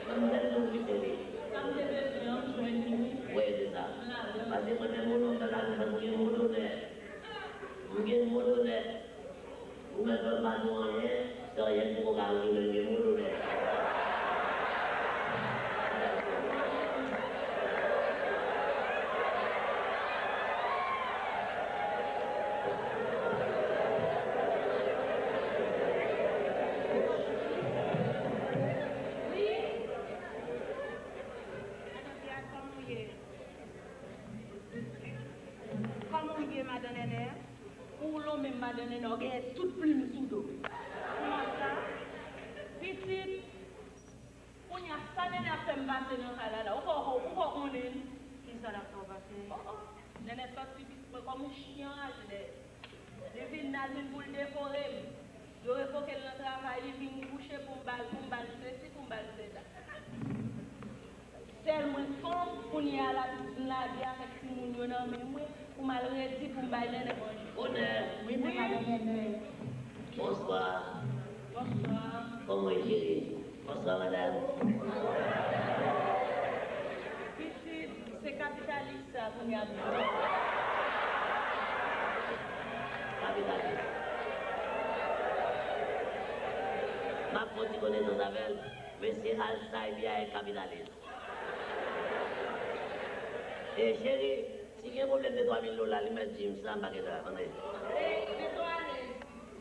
Manmzèl tou vite li. Sa m te bezwen an, m jwenn li, wi. Wi, se sa. M la, wi. Paske mwen menm, yon nonm nan lavi, fòk m gen mo donè. M gen mo donè. Ou menm lè w pa di w anyen, se anyen ki poko ka rive menm gen mo donè. Wi. Madan Pierre, kòman w ye? Kòman w ye, madan Nènè? Ou lonmen madan Nènè, w genyen tout plim sou do. Kòman sa? Pitit, kounye a, sa Nènè ap fè m pase nan kay la la? Ou pa, ou pa konnen l? Kisa l ap fè w pase? Oh, oh. Nènè sòti pitit mwen kòm yon chen anraje dèyè. Li vin la, l vin pou l devore m. Yo revoke l nan travay, li vin kouche pou m ba l, pou m ba l sesi, pou m ba l sela. Sèl mwen fanm, kounye a l ap vin lage avèk timoun yo nan men mwen, pou m al redi, pou m bay Nènè manje. Onè! Wi, men madan Nènè. Bonswa. Bonswa. Kòman w ye, cheri? Bonswa, madanm. Pitit, se kapitalis sa kounye a. Kapitalis. M ap fè yon ti konesans avè l. Mesye Alsay byen kapitalis. E cheri, si gen pwoblèm de twa mil dola, li mèt di m sa, m pa gen dwa, tande. Mete w alèz.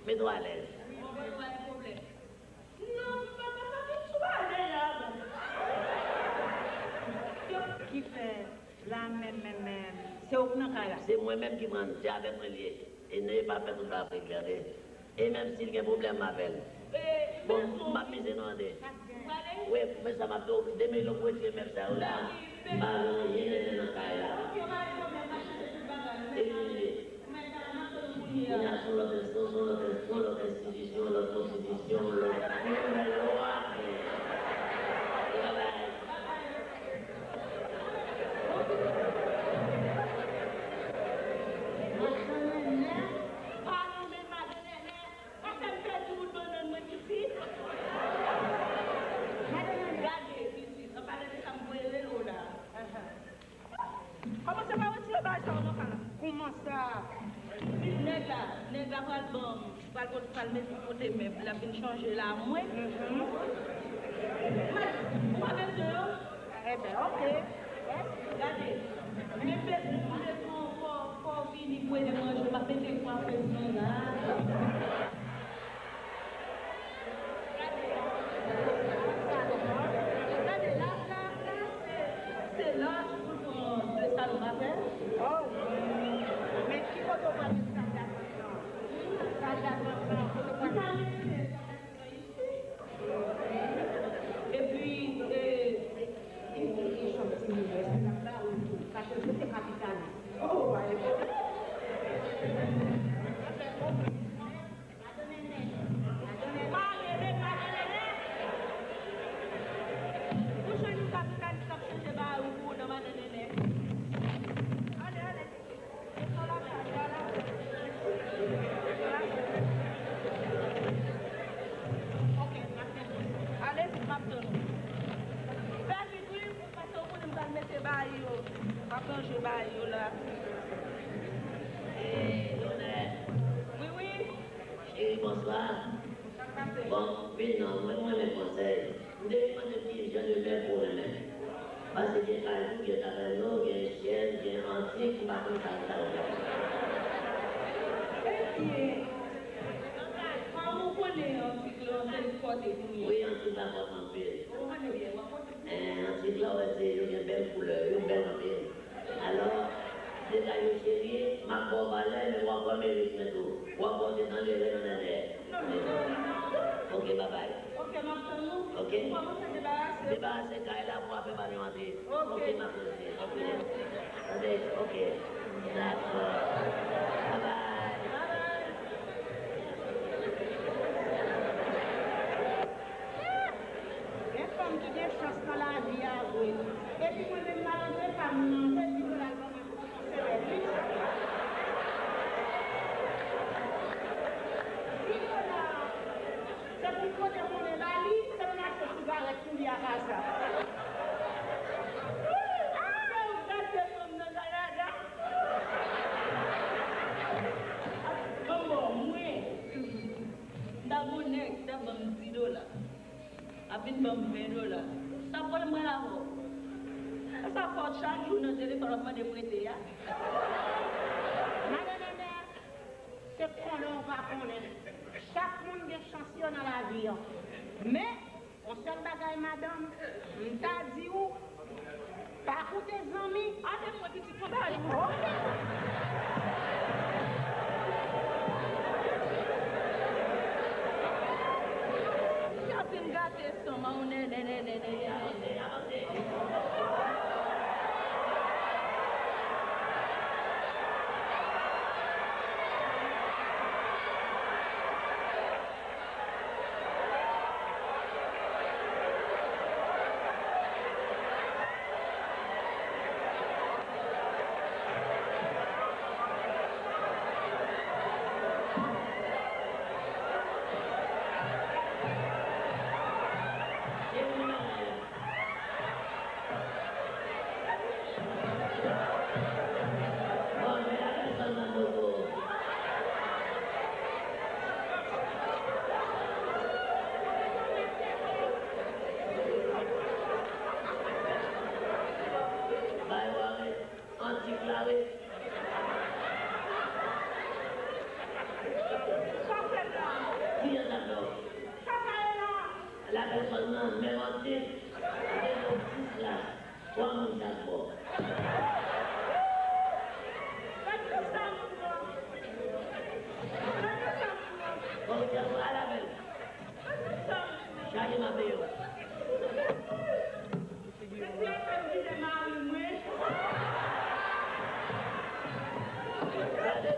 Mete w alèz. Wi, mwen pa gen pwoblèm. Non, m pa, pa, pa vin sou bagay la, bon. Ki fè la menm, menm, menm, se ou k nan kay la? Se mwen menm ki pran l, se avèk mwen l ye. E nou pa fè tout bagay klè, tande. E menm si l gen pwoblèm avè l. Bon, m p ap mize non, tande. Wi, men sa m ap di w, demen lè w retire mèb sa yo la, m pa gen anyen Nènè nan kay la. Elimine. Kounye a, se yon lòt, se yon lòt, se yon lòt enstitisyon, yon lòt konstitisyon, yon lòt, yon lòt lwa. Bye bye. Madan Nènè, pa nonmen madan Nènè, pa fè m pèdi bout bannann mwen pitit. Madan Nènè, gade pitit, an palan de sa m voye rele w la. Kòmanse pa retire bagay sa yo nan kay la. Kòman sa? Nèg la, nèg la pral ban m, pral pot-, pral met, pote mèb, l ap vin chanje la mwen. Ou pa bezwen yo? Enben, oke. Gade, mwen bezwen, mwen bezwen fò, fò w vini pou ede manje, m ap mete kwafèz lan la. Gade la, la, la, se, se laj pou l pran de salon pa fè. Oh, wi. Men ki kote w pral met sal datant lan? Sal datant lan, kote w pral met? Epi, e, e, e, e, chanm ti milè, se la, la, ou tou. Paske se kapitalis. Oh, pa gen pwoblèm. Madan Nènè. Madan Nènè. Pa rele madan Nènè. Ou jwenn yon kapitalis k ap chanje bagay ou pou ou nan madan Nènè. Ale, ale. Desann lakay la, la. Ok, n ap fè konsa. Ale vit, m ap tann ou. Fè vit, wi. Paske ou konnen m pral mete bagay yo, m ap ranje bagay yo la. Ee, Lonè. Wi, wi. Cheri, bonswa. Sa k pase? Bon, vin non, mwen, mwen renmen konsèy. M te vin mande ki jan de mèb ou renmen. Paske gen kajou, gen kaverno, gen chèz, gen antik, m pa konn sa, sa ou renmen. Ebyen, Wi, antik la pwòp anpil. Eh, antik la, w wè, se, yo gen bèl koulè, yo bèl anpil. Alò, dega yo serye, m ap ba w valè, men w ap wè merit mwen tou. W ap wè w te tande rèl anndan dèyè. Ok, babay. Ok, m ap tann ou. Ok. Ou kòmanse debarase. Debarase kay la pou w ap fè pa nou antre. Ok. Ok, m ap rete. Ok. Tande, ok. Dakò. Babay. Babay. Gen fanm ki gen chans nan lavi a vre. Epi mwen menm malandren pa m nan, se di dola l ban mwen pou m kòmanse wè li. Di dola, se pou m pote konnen ba li, se m achte sigarèt pou li ak aza. Fè w gate fanm nan Kanada. Bon, bon, mwen. M ta gon nèg, ta ban m di dola. Ap vin ban m ven dola. Sa pral mwen la ho. Sa fò chak jou nan telefòn ap mande m rete a. Madan Nènè, se konnen ou pa konnen. Chak moun gen chans yo nan lavi an. Men, yon sèl bagay, madanm, m ta di ou, pa koute zanmi. Ade mwen pitit mwen bay ou. Li ap vin gate san mwen, nè, nè, nè. Bay ware, antik la wi. Sa fèt la. Kiyès ap dòmi? Kaka e la. La pèsòn nan, menm antik. Gen yon sis la. Twa moun chak bò. Gade sa moun nan. Gade sa moun nan. Bon, se pou al avè l. Gade sa moun nan. Chaje m ap peye w. Mesye, fè m kite mari mwen. Gade.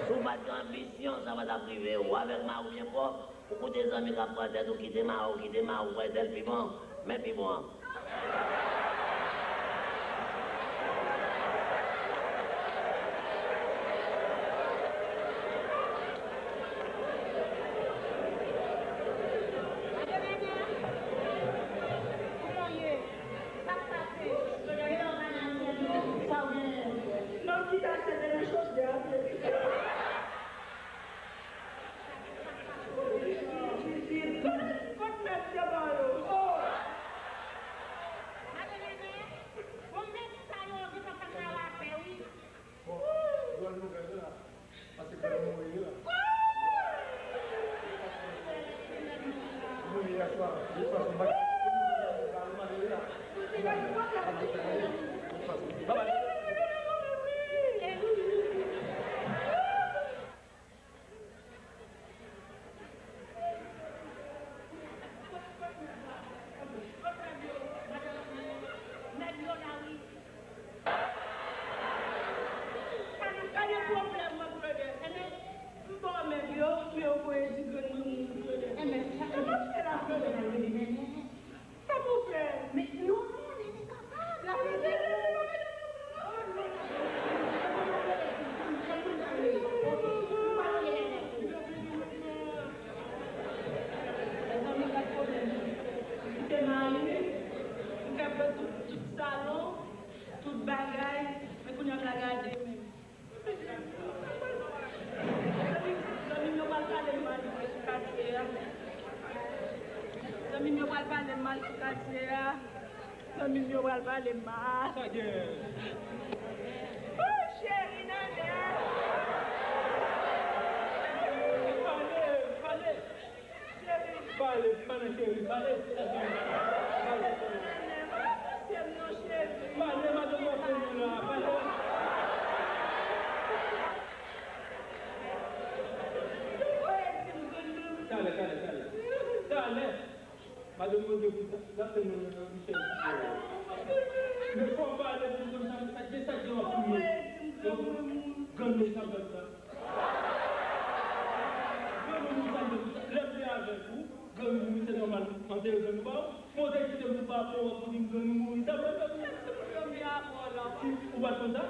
Si w pa t gen anbisyon, sa pa t ap rive w. Avèk mari w byen pwòp, ou koute zanmi k ap pran tèt ou, kite mari w, kite mari w, pran tèt pi bon, men pi bon an. Sa w genyen? Nan ki ta chante nan chodyè a? Kot mèt yo ba yo? Oh! Bon, mèt sa yo gentan fè m nan lapè, wi. Bon, dwòl nouvèl la. Paske fè l mouri la. Mouri yè swa. Yè swa se mak. Babay. Pale m mal sou katye a. Zanmi m yo pral pale m mal. Sa gen? Oh, cheri, Nanette. Pale, pale. Cheri. Pale, pale, cheri, pale. Pale, pale. Nanette, pa pase m non, cheri. Pale, madanm, w ap fè nou la, pale. Talè, talè, talè. Talè. Madanm Bondye pou sa, l ap fè nou nan Michel. Men fò w pale pou konn sa, sa, gen sa ki w ap touye. Granmoun sa fè sa. Granmoun sa, lè m te avèk ou, granmoun se nòmal, m antere granmoun ba ou. Mwen te kite m pou pa pou w, pou di m granmoun mouri, sa fè granmoun. Ou pa t konn sa?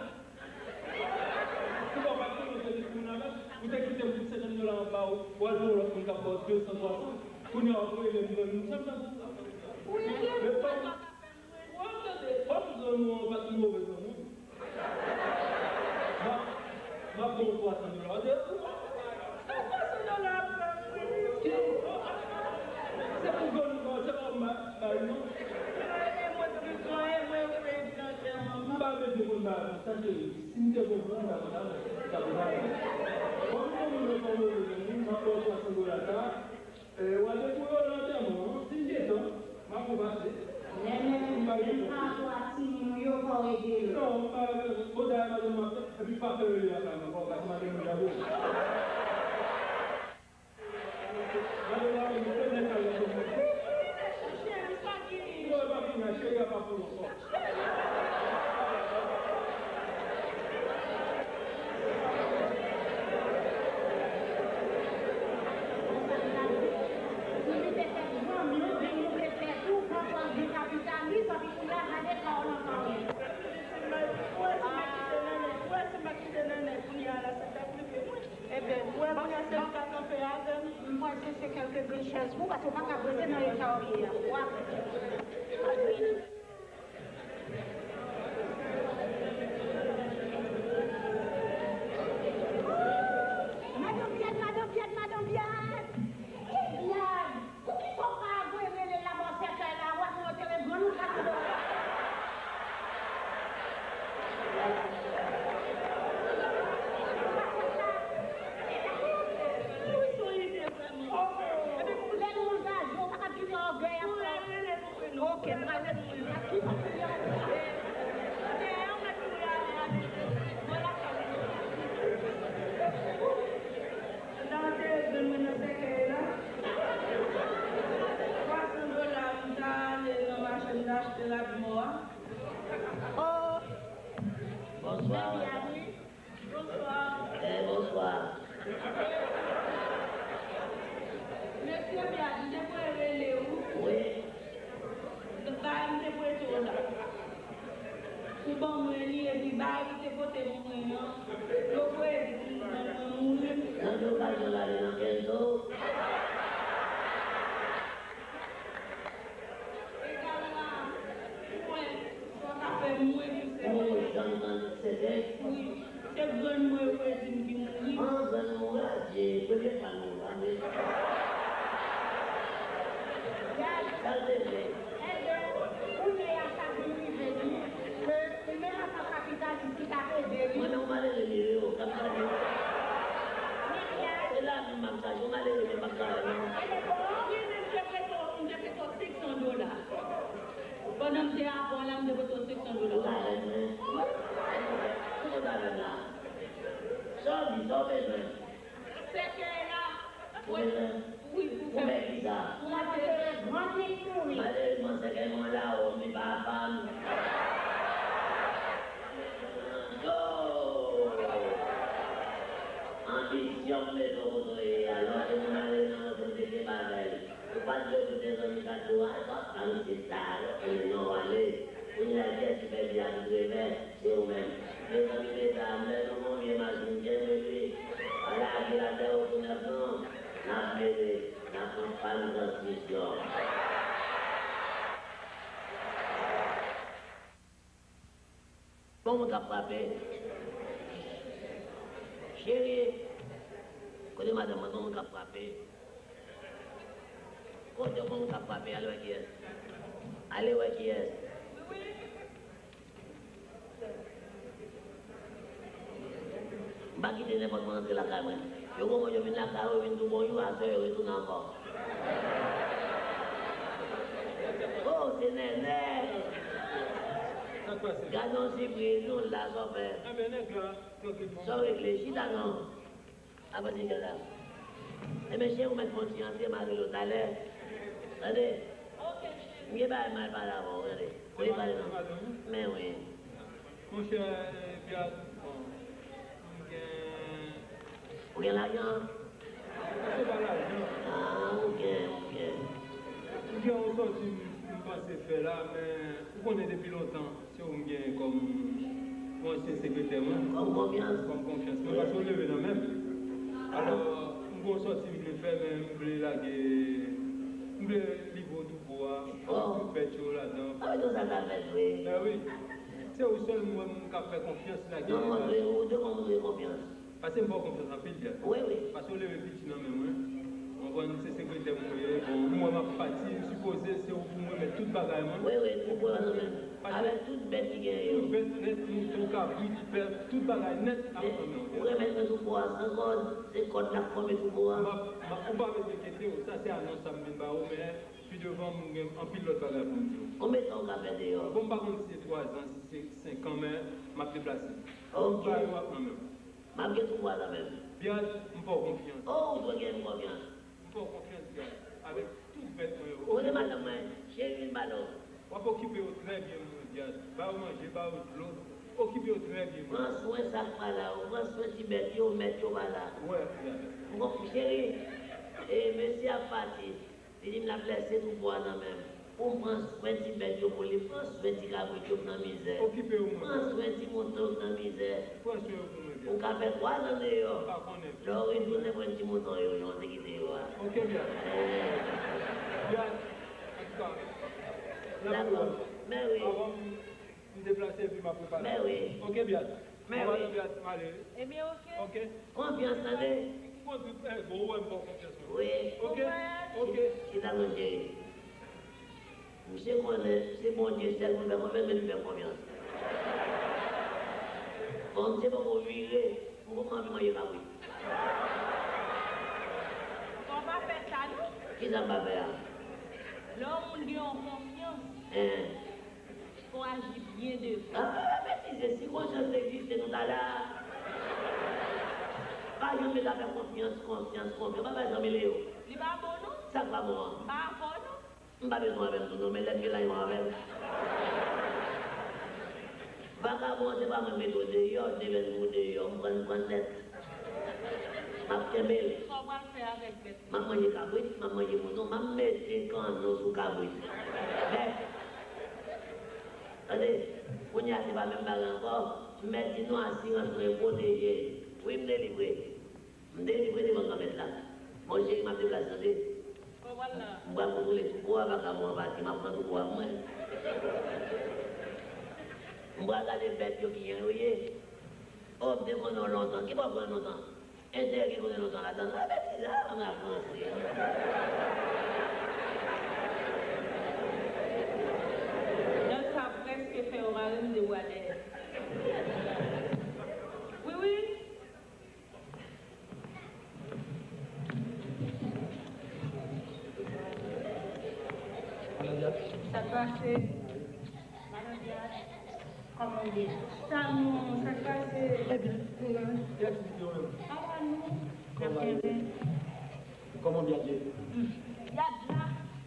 Ou pa, pa t konnen se li moun avè l, ou te kite m pou senkant dola an ba ou, w al pran yon lòt moun k ap ba w de san, twa san. Kounye a w ap rele m granmoun, sa m ta fè? Men kòm, w ap tande, kòm granmoun an pa t move granmoun, m ap, m ap ba w twa san dola. Sa twa san dola ap fè m, wi. Se pou granmoun, se pa m ba, ba l non. E mwen ki gen, e mwen ki gen. M pa bezwen konn bagay konsa, cheri. Si m te konprann, m ta konn avè w. M ta konn avè w. Kòm se moun nan fè move moun, m ap ba w twa san dola sa. E, w a debouye w nan antèman an. Si m gen tan, m ap fè w pase. Nènè, menm pa twa timoun yo, fò w ede yo. Non, m pa, bon, dayè madanm m ap, epi pa fè rele lakay mwen, fò w pase madanm mwen dabò. Gade la, ou te nèk a lè konn mwen. Cheri, sa ki? Non, e pa fini, cheri a pa pou ankò. Li te fè granmoun, li te fè tou, pran pòz de kapitalis, epi kounye a gade kò w nan kò w. Ou wè si m pa kite Nènè, ou wè si m pa kite Nènè, kounye a la, se fè prive mwen. Eben, ou wè kounye a se li k ap kanpe avè m. M pral chèche kèlke grenn chèz pou ou, paske w pa ka rete nan eta w ye a. W ap Madan Pyèd, Madan Pyèd, Madan Pyèd! Pyèd! Poukisa w pa voye rele la bò sèkèy la, w ap retire grann ou ka tonbe. Wi, se yon ide vrèman. Lè nou angaje, ou pa ka kite ògèy ap fè. Ok, m pral rele moun nan. Ki pa kite ògèy? Dèyè w mèt pou rale avèk mwen lakay ou. Sa te grann mwen nan sèkèy la. Twa san dola, m ta ale nan mache, m ta achte rad mò a. Oh! Bonswa. Bonswa. Eh, bonswa. Mesye Pyèd, m te voye rele w. Wi. Bagay m te prete w la. Ou ban mwen li, epi bagay ou te pote mwen an, yo voye di m grann mwen mouri. Nan ki okazyon l ale nan kenzo? Egal la, mwen, sa w ka fè mwen pou sèkèy. Ou janm tande sèkèy? Wi, se grann mwen yo voye di m ki mouri. An, grann mouri, adye, premye fwa l mouri, adye. Sa l te vle? Ebyen, kounye a sa vin rive li, men ou menm ansanm kapitalis ki t ap ede li. Mwen menm yon malere m ye, yo, kapitalis. Se lavi m ap chache, yon malere men m ap travay non. Ebyen, bon, mwen menm m te prete w, m te prete w senk san dola. Pandan m te avè w la, m te pote w senk san dola. Ou ta avè mwen? Ou konn sa avè m la? Sa w di, sa w bezwen? Sèkèy la. Ou bezwen? Wi, pou fè. Pou fè kisa? Pou mwen te. Malerezman, sèkèy mwen la, ou li pa pa m. Yo! Anbisyon m mete w kote w ye a, lè w te vin ale nan yon seri de bagay. Ou pa t dwe koute zanmi k ap di w, "A, sa w ap pale, se sa, yo konnen non w ale." Kounye a, kiyès ki fè vi a tout revè? Se ou menm. Mezanmi, medam, lè nou gon vye machin, kenbe li. Pa lage l atè, ou tou nèf non. N ap mele, n ap pran pann transmisyon. Gon moun k ap frape. Cheri, kote madanm mwen, gon moun k ap frape. Kote moun k ap frape, ale wè kiyès. Ale wè kiyès. M pa kite nenpòt moun antre lakay mwen. Yo gon moun yo vin lakay ou, yo vin di w bonjou, aswè yo retounen ankò. Oh, se Nènè! Sa k pase? Gad yon sipriz, nou la, sa w fè? Enben, nèg la, tranquille pou mwen. Sa w regle? Chita non. Apa se gada. Enben, cheri, ou mèt fè yon ti antre, m a rele w talè. Tande? Ok, cheri. M gen bagay m al pale avè w, tande. Ou vle pale non? Men wi. Monchè, Biad, bon, m gen... Ou gen lajan? Se pa lajan. Ah, ou gen, ou gen. M gen yon sòti m, m panse fè la, men ou konnen depi lontan, se ou m gen kòm yon ansyen sekretè mwen. Kòm konfyans? Kòm konfyans mwen, paske ou leve nan men m. Alò, m gen yon sòti m vle fè, men m vle lage, m vle livre w tou. Bon. Tout bèt yo ladan. Ah, wi, tout sa ka fèt, wi. Ben wi. Se ou sèl m wè m ka fè konfyans la. Non, mwen vle, ou te konn mwen konfyans. Paske m fè w konfyans anpil, Biad. Wi, wi. Paske w leve piti nan men mwen. Ou konprann, se sekretè mwen ye. Bon, m wè m ap pati, m sipoze se ou pou mwen remèt tout bagay mwen. Wi, wi, tout bagay mwen. Paske avèk tout bèt ki genyen yo. Tout bèt nèt, mouton, kabrit, bèf, tout bagay nèt ap nan men w. Ou remèt mwen twoupo a san kòd, se kòd la k fòme twoupo a. M ap, m ap, ou pa bezwen enkyete w, sa se anons sa m vin ba ou, men pi devan, m gen anpil lòt bagay pou m di w. Konbyen tan w ka fè deyò? Bon, m pa konn si se twazan, si se senkan, men m ap deplase. Ok. Bagay yo ap nan men w. M ap gen twoupo a kanmenm. Biad, m fè w konfyans. Oh, ou dwe gen m konfyans. M fè w konfyans, Biad. Avèk tout bèt mwen yo. Kote madanm mwen? Cheri, vin pale w. W ap okipe yo trè byen pou mwen, Biad. Ba yo manje, ba yo dlo. Okipe yo trè byen, mwen. Pran swen sa k pa la yo. Pran swen ti bèt yo, mèt yo pa la. Wè, Biad. M konn, cheri, e, mesye ap pati. Li di m l ap lèse twoupo a nan men m. Pou m pran swen ti bèt yo pou li, pran swen ti kabrit yo k nan mizè. Okipe yo, mwen. Pran swen ti mouton yo k nan mizè. Pran swen yo pou mwen, Biad. Ou ka fè twa zan deyò. M pa konnen. Lè w retounen pran ti mouton yo, jan w te kite yo a. Ok, Biad. Eh. Biad, antouka, n ap wè. Dakò. Men wi. Avan m M deplase epi m ap repale. Men wi. Ok, Biad. Men wi. Mwen pale Biad, m ale wi. Ebyen, ok. Ok. Konfyans, tande. M konn tout, eh, bon, ou wè m fè w konfyans, mwen. Wi. Ok. Bon vwayaj. Ok. Chita non, cheri. Misye konnen se Bondye sèl pou l fè konfyans, men li fè m konfyans. Bon, misye poko vire, m poko anvi manje kabrit. Fò w pa fè sa, non. Kisa m pa fè a? Lè yon moun gen yon konfyans. Hein. Fò w aji byen devan. Ah, betize, si konsyans te egziste, nou ta la. Pa janm met afè konfyans, konfyans, konfyans. Pa bay zanmi Leo. Li pa bon, non. Sa k pa bon an? M pa avè w, non. M pa bezwen avè m tou, non, men lèt ke la yon avè m. Vakabon, se pa mwen mete w deyò, devèn pou deyò, m pran, m pran nèt. M ap kenbe l. Sa w pral fè avèk bèt? M ap manje kabrit, m ap manje mouton, m ap mete kanno sou kabrit. Bèt. Tande, kounye a se pa menm bagay ankò. M mèt di nou asirans mwen pwoteje. Wi, m delivre. M delivre devan Granmèt la. Bon, cheri, m ap deplase, tande. M pral kontwole twoupo a, vakabon an pati, m ap pran twoupo a pou mwen. M pral gade bèt yo kijan yo ye. Oh, m te konnen w lontan. Ki bò w pran lontan? Entège kote lontan ladan. Ah, betiz, ah, m ap ranse. Nèg sa prèske fè yo mare m de bwa dèyè. Wi, wi. Sa k pase? Madan Diane, kòman w ye? Sa nou, sa k pase? Ebyen, nou la, e aktivite yo menm? Ala nou, n ap kenbe. Kòman Biad ye? Biad la.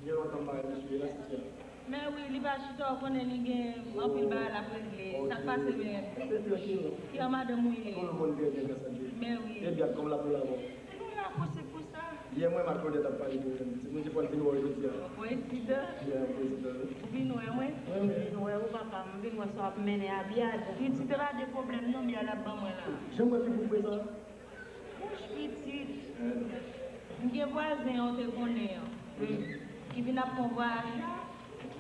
Gen lontan m pa wè misye la, sisi a. Men wi, li pa chita, w konnen li gen anpil bagay l ap regle. Sa k pase menm? Rete trankil. Kijan madanm ou ye? Tout le monde très bien, grâce à Dieu. Men wi. E Biad, kòman l ap boule avè w? Nou la pou se pou sa. Yè mwen m ak Claudette t ap pale de ou menm. Pitit mwen di fò l vin wè w jodi a. Yon prezidan. Yeah, yon prezidan, wi. Ou vin wè mwen? Wi, wi. M vin wè ou, papa. M vin wè sa w ap mennen a Biad. Pitit, se pa de pwoblèm non, Biad ap ban mwen la. Jan m wè figi w prezan. Wouch, pitit. M gen vwazen an ou te konnen an, ki vin ap fè yon vwayaj la.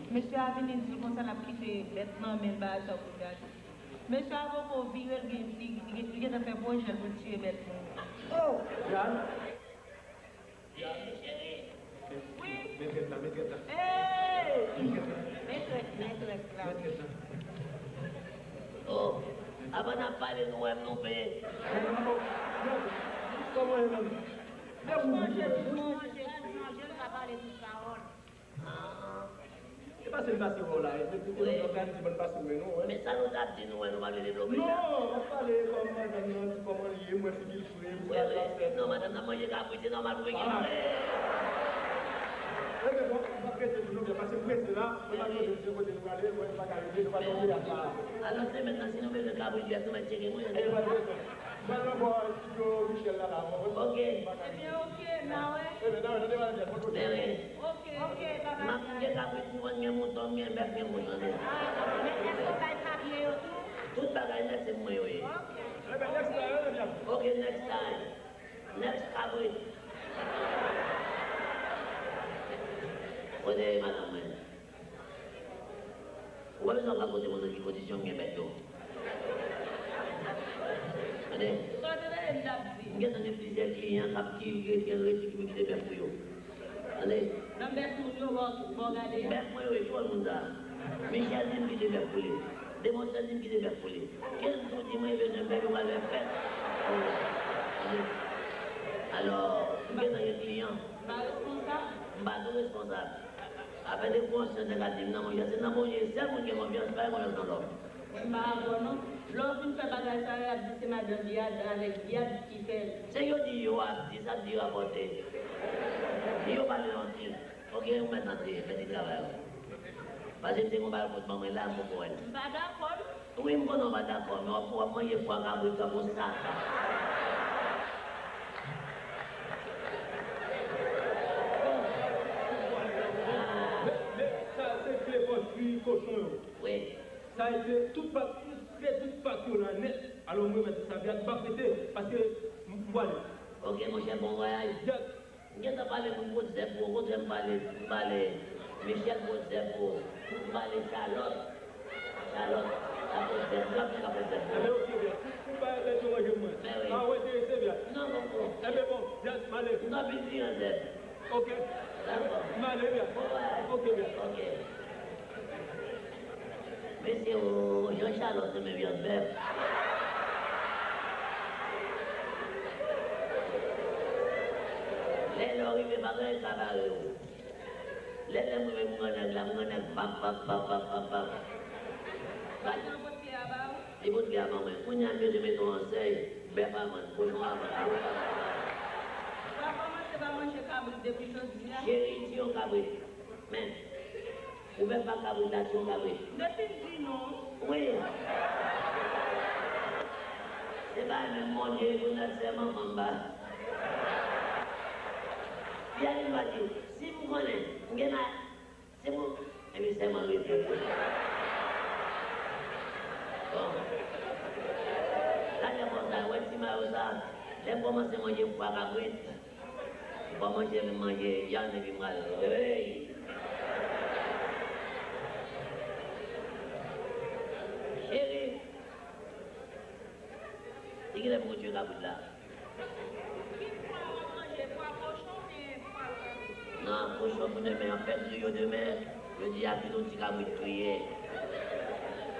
Mesye a vini di l konsa l ap kite bèt nan men l, bagay sa pou l gade. Mesye a poko vire, l gen, li, li, li gentan fè pwojè l pou l tiye bèt moun. Oh! Jan? Cheri, Wi. Men trèt la, men trèt la. Hey! Men trèt la. Men trèt, men trèt la. Men trèt la. Oh, avan n ap pale, nou wè m nou pe. Kòman e menm? Lè ou manje, ou manje, ou manje, ou ka pale tout pawòl. Ah. E pase m pase wè w la, e, e, e, e, di ban pase wè nou, wè. Men sa nou t ap di nou, wè, nou pa vle devlope sa. Non, m ap pale kòm madanm nan, di kòman l ye, m wè figi l fre, m wè sa l ap fè. Non, madanm nan manje kabrit, se nòmal pou figi l fre. Ebyen, bon, m ap rete di nou byen, pase m prese la, mwen pa konn se kote nou prale, mwen pa ka rete, nou pa nan teyat la. Alò, semèn nan, si nou bezwen kabrit, bèf, nou mèt tcheke mwen. E pa de pwoblèm. M pral nan bò estidyo Michel la, la, mwen. Ok. Ebyen, ok, n a wè. Ebyen, n a wè, n a wè, n a wè. Ok. Ok, papa. M ap gen kabrit pou vann, gen mouton, gen bèf, gen mouton, gen. Ah, men èske w bay papye yo tou? Tout bagay nèt se mwen yo ye. Ok. Ebyen, next time, ebyen. Ok, next time. Next kabrit. Kote madanm mwen? Ou pa bezwen al rakonte moun nan ki kondisyon m gen bèt yo. Tande. Sa w te tande m t ap di? M gentan gen plizyè kliyan k ap ki rete rete ki m kite bèf pou yo. Tande. Nan bèf moun yo, bon, bon gade a. Bèf mwen yo, e ki wòl moun sa a? Michel di m kite bèf pou li. Demontè di m kite bèf pou li. Kenzo di mwen bezwen bèf, yo pral fè fèt. Tande. Alò, m gentan gen kliyan. M pa responsab. M pa tou responsab. Afè de konsyans nèg la di m nan, monchè, se nan Bondye sèl moun gen konfyans, pa gen konfyans nan lòm. Mwen m pa avè w non. Lè w fin fè bagay sa yo, y ap di se madanm li a, avèk dyab ki fè l. Se yo di yo ap di, sa di rapòte. Di yo pale yon ti. Ok, ou mèt antre, fè ti travay ou. Paske m te gen yon bagay pou ban mwen la, m poko wè l. M pa dakò non. Wi, m konnen w pa dakò, men w ap, w ap manje fwa kabrit tankou satan. Men, men, sa se kle pòch ki kochon yo. Wi. Sa e kle tout pak, kle tout pak yo la nèt. Alò, mwen mèt di sa, Vyak, m p ap rete, paske m, m pwale. Ok, monchè, bon vwayaj. Vyak, M gentan pale moun kot zèb pou ou, kontrè m pale, m pale Michel kot zèb pou ou, m pale Chalòt, Chalòt, ka kot zèb, m ap di ka kot zèb pou ou. Enben, ok, byen. Ou, ou bay bèt yo manje pou mwen. Men wi. A, ou enterese, byen. Non, non, non. Enben, bon, byen, m ale. Non, vin di an zèb. Ok. Dakò. M ale, byen. Bon, wè. Ok, byen. Ok. Mesye o, jan Chalòt renmen vyann bèf. Lè lè w rive, pa gen anyen k ka bare w. Lè lè m rive, m grannèg la, m grannèg, pap, pap, pap, pap, pap, pap. Li pote kè a ba ou? Li pote kè a ban mwen. Kounye a, m bezwen mete w ansèy, bèf a vann, kochon a vann, kabrit a vann. W ap kòmanse pa manje kabrit depi jodi a? Cheri, di yon kabrit. Men, ou fè pa kabrit la, di yon kabrit. Depi m di non. Wi. Se pa menm Bondye pou nèt sèman manman m ba. Li a di, li va di, si m konnen, m gen la, se pou, epi sèman rete. Bon. Gade konsa, wè ti mayo sa, lè m kòmanse manje fwa kabrit, Ou pa manje, vin manje vyann epi m pral rey. Cheri, se kilè pou w tye kabrit la? Ki pwa w ap manje, pwa kochon oubyen pwa kabrit? Non, kochon pou demen, y ap fè griyo demen. Jodi a, kit yon ti kabrit griye.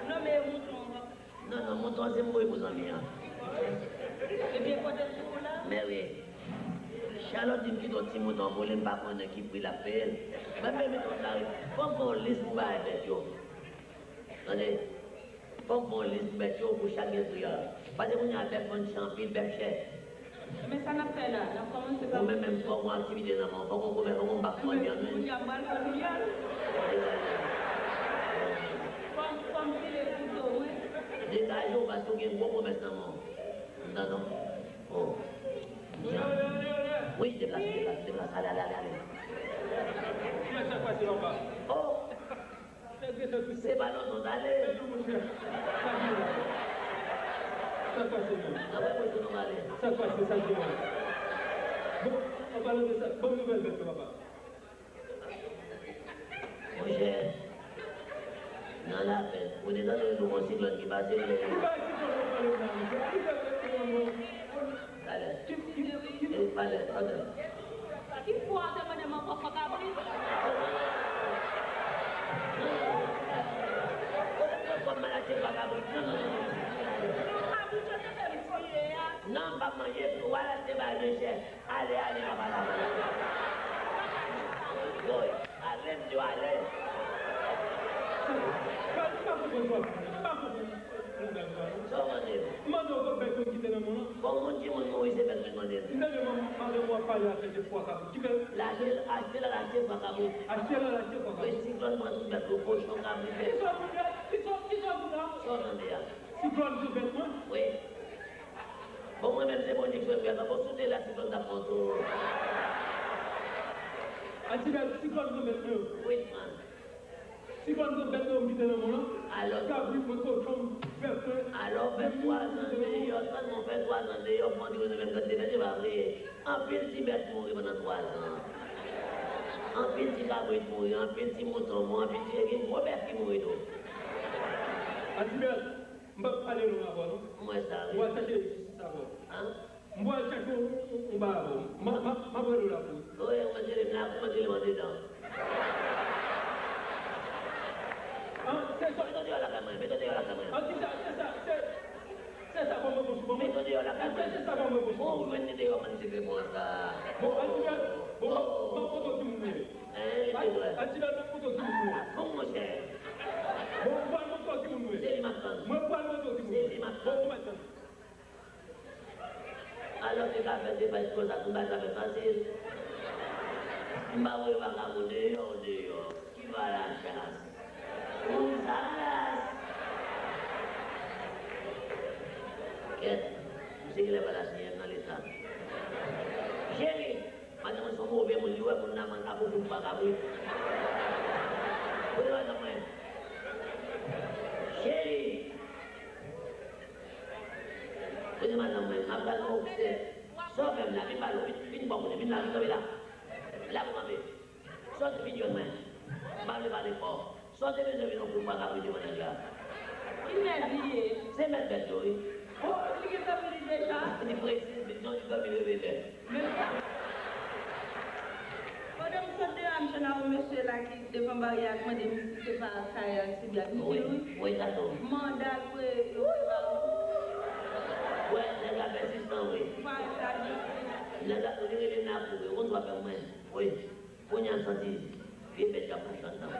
Non, men mouton an. Non, non, mouton se m voye pou zanmi an. Ebyen, kote l pou ou la? Men wi. Chalòt di m kite yon ti mouton pou li, m pa konnen ki pri l ap peye l. Mwen menm, mete yon tarif. Fò m fè yon lis pou bagay bèt yo. Tande. Fò m fè yon lis pou bèt yo, pou chak gen pri a. Paske kounye a, bèf vann chè anpil, bèf chè. Men sa n ap fè la? N ap kòmanse pa... Ou menm, menm fòk yon aktivite nan men w, fòk yon komès, fòk yon bak fò vyann, wi. Kounye a m pral fè milyon. Degaje w. Fò m, fò m file kouto, wi. Degaje w, paske w gen gwo komès nan men w. M tande w. Oh. Wi, deplase, deplase, deplase. Ale, ale, ale, ale. Sa k pase, papa? Oh! Se pa lontan w t ale. E non, monchè. Sa k gen la? Sa k pase menm? Apre mwen tou nou pale. Sa k pase? Sa k gen la? Bon, an palan de sa, bon nouvèl bèt yo, papa. Monchè, nan lapèn, ou te tande nou gon siklòn ki pase, wi. Ki bagay siklòn w ap pale la, monchè? Ki bagay siklòn w ap pale la? Talè. Ki, ki, ki... E, talè, talè. Ki fwa w te mande m ankò fwa kabrit? Kote m pran kòb m al achte fwa kabrit? Kabrit yo te fè m tiye a. Non, m p ap manje, pou w al achte bagay byen chè. Ale, ale, papa la. Woy, ale, m di w ale. Sa w mande m? Bon, moun ki moun mouri, se bèt mwen mande l. M tande madanm w ap pale afè de fwa kabrit. Ki bèt? L achte, achte, l al achte fwa kabrit. Achte, l al achte fwa kabrit. Wi, siklòn pran tout bèt yo, kochon, kabrit, bèt. Kisa w di la? Kisa, kisa w di la? Sa w tande a? Siklòn pran bèt mwen? Wi. Bon, mwen menm se Monik Frenbert, bon, si w te la, siklòn t ap pran tou. Atibèl, siklòn pran bèt mwen. Wi, man. Siklòn pran bèt mwen, m kite nan mwen an. Alò, kabrit mwen, kochon m, bèt mwen. Alò, fè twa zan deyò, sèlman fè twa zan deyò, fò di nou menm kantite bèt, e pa vre. Anpil ti bèt mouri pandan twa zan. Anpil ti kabrit mouri, anpil ti mouton mouri, anpil ti, gen gwo bèt ki mouri tou. Atibèl, m p ap pale long avè w non. M wè sa, wi. M pral chache jistis avè w. An? M pral chache yon, yon, yon bagay avè w. M, m, m ap rele w la pou. Wi, ou mèt rele m la, ou mèt rele m andedan. An, se sa. Mete w deyò lakay mwen, mete w deyò lakay mwen. An, kisa, se sa, se, se sa kòm repons ou ban mwen? Mete w deyò lakay mwen. Se sa kòm repons ou ban mwen? Bon, ou jwenn li deyò, man, se vrèman sa. Bon, Atibèl, bon, m ap, m ap montre w ki moun mwen ye. Hein, li te vre. Atibèl, m ap montre w ki moun mwen ye. Bon, monchè. Bon, m pral montre w ki moun mwen ye. Se li m ap tann. Mwen pral montre w ki moun mwen ye. Se li m ap tann. Bon, ou mèt tann. Alò, se ka fè se pa konsa, tout bagay sa fè fasil. M pa voye vakabon deyò, deyò. Qui va à la chasse? Pour sa glas. Kèt, misye genlè pa la siyen nan leta. Cheri, madanm mwen se yon move moun, li wè moun nan man apou pou pa kabrit. Kote madanm mwen? Cheri! Kote madanm mwen? M ap gade yon sè. Sa w fè m la? Vin pale, vin, vin bò kote, vin la, vin kanpe la. La pou kanpe. Sa w te vin jwenn mwen? M pa vle pale fò. Sa w te bezwen vin yon kou m pa ka prete mannèg la? Ki mèt li ye? Se mèt bèt yo, wi. Oh, li gen fanmi li deja? Li presize, li di fanmi li reveye bèt. Men, pandan m sot deyò a, m jwenn yon mesye la ki devan baryè a, k mande m si se pa kay Atibèl. Wi, wi, wi, tato. Manda l pou yo te ba m. Wè, nèg la pèsistan, wi. Nèg la, li rele Napou, wi. Ou konn sa w ap fè mwen? Wi. Kounye a m santi vye bèt y ap mache anndan.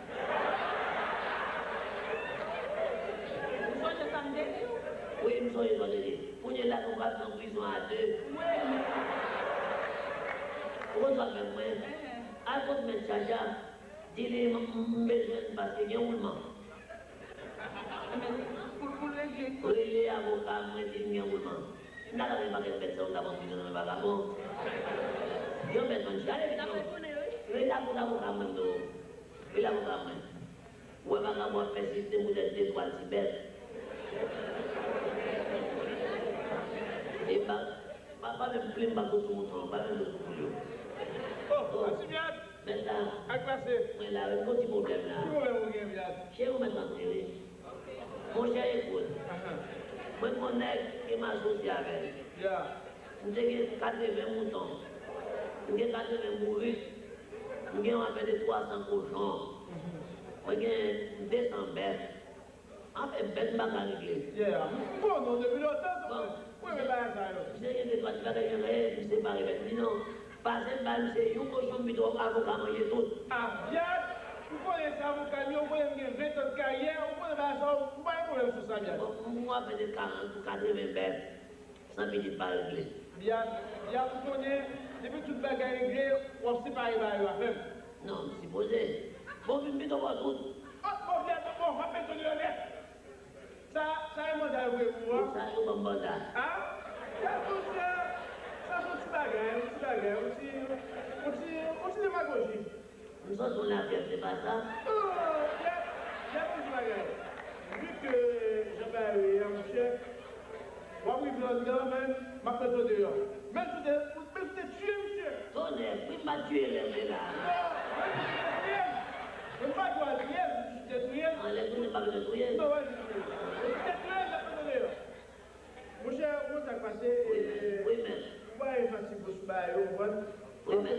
Ou sonje sa m te di w? Wi, m sonje sa w te di. Kounye a la nou pral nan prizon a de. Wi. Ou konn sa w ap fè mwen? Al kot mèt Chacha, di li m, m, m bezwen l paske gen woulman. Pou, pou l regle. Rele avoka mwen, di m gen woulman. M ta gade yon pakèt bèt sa yo m ta pran prizon nan men vakabon. Yon bèt manje. Gade videyo. Rele avoka mwen tou. Rele avoka mwen. Ou wè vakabon ap pèsiste poutèt de twa ti bèt. E pa, pa, pa menm plim pa sou mouton, pa menm sou poul yo. Oh, Atibèl! Mèt la. Ak pase. Mwen la, wi, m gon ti pwoblèm la. Ki pwoblèm ou gen, Vyad? Cheri, ou mèt rantre, wi. Monchè, ekout. Ahan. Mwen, m gon nèg ki m asosye avè l. Ya. M te gen katreven mouton. M gen katreven bourik. M gen yon afè de twa san kochon. Mhm. Mwen gen de san bèf. Afè bèt m pa ka regle. Yeah, m konnen w depi lontan, tonton. Mwen renmen bagay sa yo. Misye gen de twa ti bagay, men misye separe bèt li non. Pase m ba misye yon kochon m pito avoka manje tout. Ah, Vyad, ou konnen se avoka m ye, ou konnen m gen ven tan de karyè, ou konnen bagay sa yo, m pa gen pwoblèm sou sa, Vyad. Bon, m wè fè de karant pou katreven bèf. San pitit pa regle. Vyad, Vyad, ou konnen, depi tout bagay regle, w ap separe bagay yo avè m. Non, m sipoze. Bon, vin pito ba w tout. Oh, bon, Vyad, bon, m ap met w deyò nèt. Sa, sa e manda yo voye pou ou a? Sa yo ban m manda. A? Vyad, monchè, sa se yon ti bagay, yon ti bagay, yon ti, yon ti, yon ti demagoji. M santi w lafyèv, se pa sa? Oh, Vyad, Vyad, yon ti bagay. Vi ke jan bagay yo ye a, monchè, w ap rive anndan, men m ap mete w deyò. Menm si w te, menm si w te tiye misye. Tonnè, wi, m pa t tiye l, men la. Non, menm si w te tiye l. Men m pa di w al tiye l, si w te touye l. Anlè touye, m pa bezwen touye l. Non, w al touye l. Menm si w te touye l, m ap mete w deyò. Monchè, ou konn sa k pase, wi, men, wi, men, ou pa reflechi gwo sou bagay yo, ou konprann? Wi, men.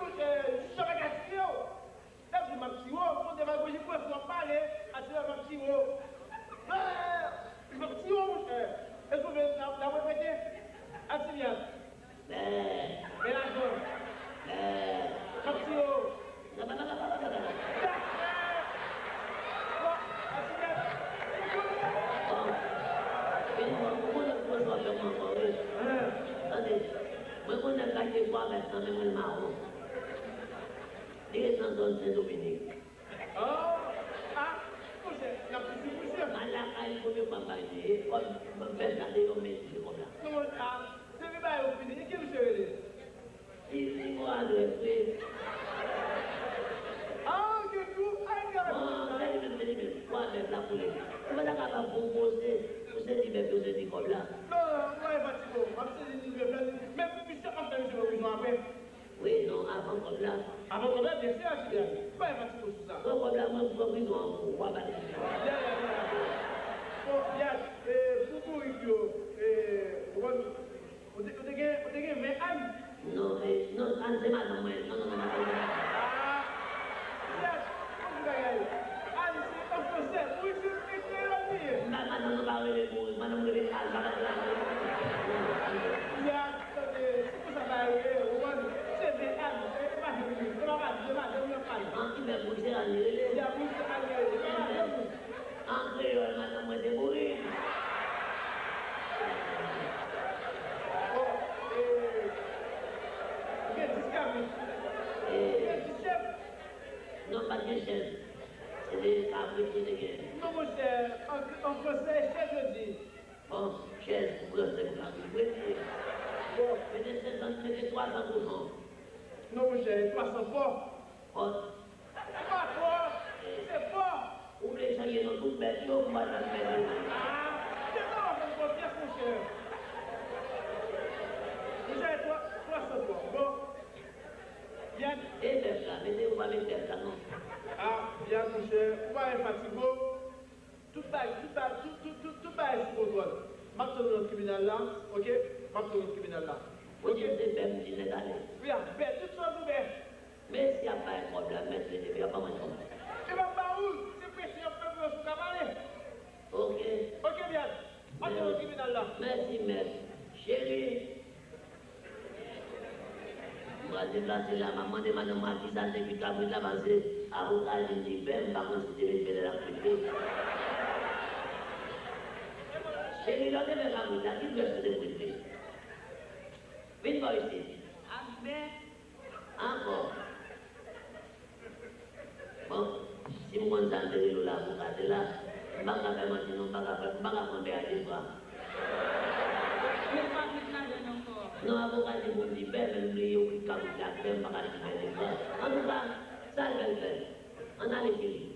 monchè, jis sa pa ka tire w. L ap di m ap tire w, fò demagoji pou w ap pale, a tire w m ap tire w. M ap tire w, monchè. E sou ven n ap repete. A ti vyas. Bè. Bè lajan. Bè. M ap tire w. Bon, a ti vyas. Bon. Vin bon, ou konnen pou w fè m ankò, wi. Tande, mwen konnen gade bwa vèt nan men mwen mawon. Li ret nan zòn Sen Dominik. Ah, ah, monchè, n ap toujou monchè. M al lakay li premye fwa m bay li, e kòb m fè sa deyò men li kòb la. Non, ah, depi bagay yo fini, e ki misye rele? Li, li gon adrès, wi. Ah, ok, tou, ay, gade. Bon, se li menm, se li menm. Bwa vèt la pou li. Ou pa ta kapab pwopoze pou se li menm yo sezi kòb la. Non, non, ou pa fatige, m ap sezi li menm, men misye ap fè misye pran prizon apre. Wi, non, avan kòb la. Avan kòb la, byen si, a ti vyas. Pa gen fatige sou sa. Bon, kòb la, mwen, mwen pran prizon an pou ou, w a ba li. Ya, ya, ya, ya. Bon, vyas, e, pou bourik yo, e, ou konn, ou te, ou te gen, ou te gen ven Ann? Non, e, non, Ann se madanm mwen. Non, non, non, madanm mwen. Ah, vyas, konn ti bagay. Ann se an fransè, bourik se, se kreyòl li ye. M pa, madanm mwen pa rele bourik, madanm mwen rele Ann, pa rele Ann. Ya. Tande, se pou sa pa rive, ou konprann? Se ven Ann, e pa ven moun, e pa madanm, e madanm nan pale. An, ki bèl moun, se Ann li rele. Ya, moun se Ann li rele, e pa madanm moun. An kreyòl, madanm mwen se bourik. Bon, e, ou gen dis kabrit? E. Ou gen dis chèf? Non, m pa t gen chèf. Se de kabrit mwen te gen. Non, monchè, an, an fransè, chèf yo di. Bon, chèz pou pran sèl kabrit. Mete, bon, mete senkant, mete twa san pou non. Non, monchè, twa san fò. Fò. Se pa fò, se fò. Ou vle chanje non tout bèt yo, pou madanm bèt yo. Ah, se sa w ap fè m konfyans, monchè. Monchè, twa, twa san fò. Bon. Yad. E bèf la, mete ou pa met bèf la, non. Ah, yad, monchè, ou pa wè fatig ou. Tout bagay, tout bagay, tout, tout, tout, tout bagay sou kontwòl. M ap tann ou nan tribinal la, oke? M ap tann ou nan tribinal la. Ou di m se bè m di nèg ale. Wi, a bè, tout sa ou bè. Mesye ap bay kòb la, mèt rete, epi y ap ban mwen kòb. E m ap ba ou l, se presyon y ap fè pou yo sou ka pale. Oke. Oke, Vyas. M ap tann ou nan tribinal la. Mèsi, mèt. Cheri. M pral deplase la, m ap mande madanm mwen a kisa l te kuit kabrit la, paske avoka di m li bè, m pa konn si se bè l ap kuit li. Cheri, lè w te fè kabrit la, ki grès ou te pran li? Vin bò isit. Ak bè. Ankò. Bon, si m konn sa, m te rele w la pou w ka te la. M pa ka fè manti non, m pa ka fè, m pa ka pran bè a de fwa. Met kabrit ladann ankò. Non, avoka di pou m di bè, men m bliye wi, kabrit la bè, m pa ka di bè de fwa. Antouka, sa l fè l fè. Ann ale, cheri.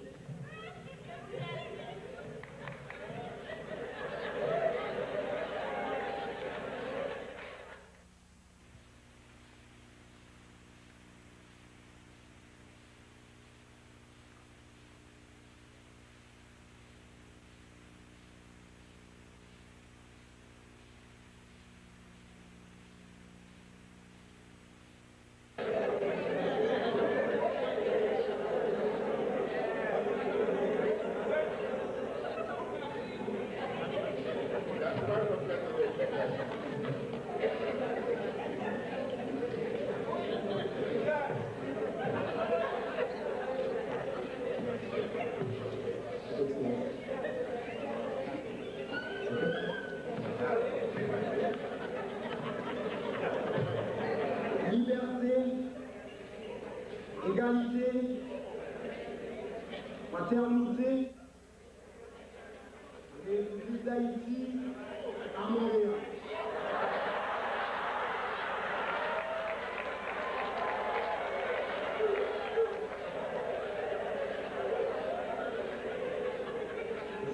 Fraternité, République d'Haïti, à Montréal.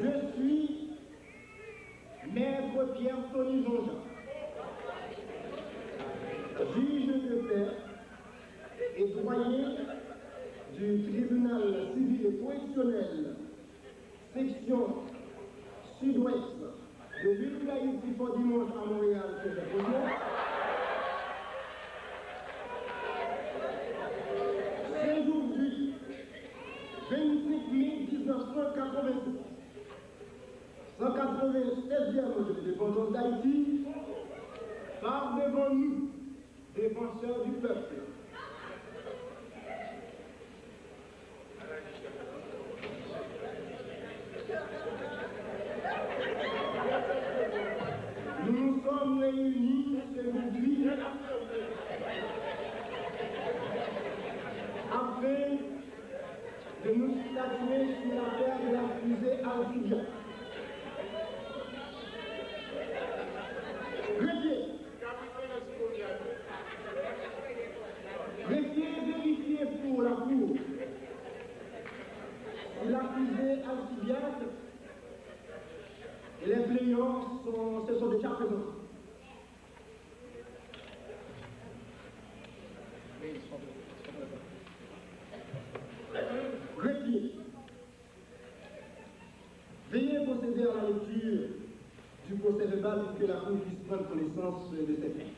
Je suis Maître Pierre Tony Jean-Jacques, juge de paix et doyen du tribunal civil et correctionnel, section sud-ouest de l'île d'Haïti, Fort Dimanche à Montréal, Québec. C'est aujourd'hui, vingt-cinq mai dix-neuf cent quatre-vingt-seize, cent quatre-vingt-seizième jour de l'indépendance d'Haïti, par devant nous, défenseurs du peuple. Nous nous sommes réunis aujourd'hui afin de nous statuer sur l'affaire de l'accusé Alcibiade. Grefye, grefye, verifye pou lakou si l'accusé Alcibiade et les plaignants sont, se sont déjà présentés. Grefye, veuillez procéder à la lecture du procès-verbal pour que la Cour puisse prendre connaissance de ces faits.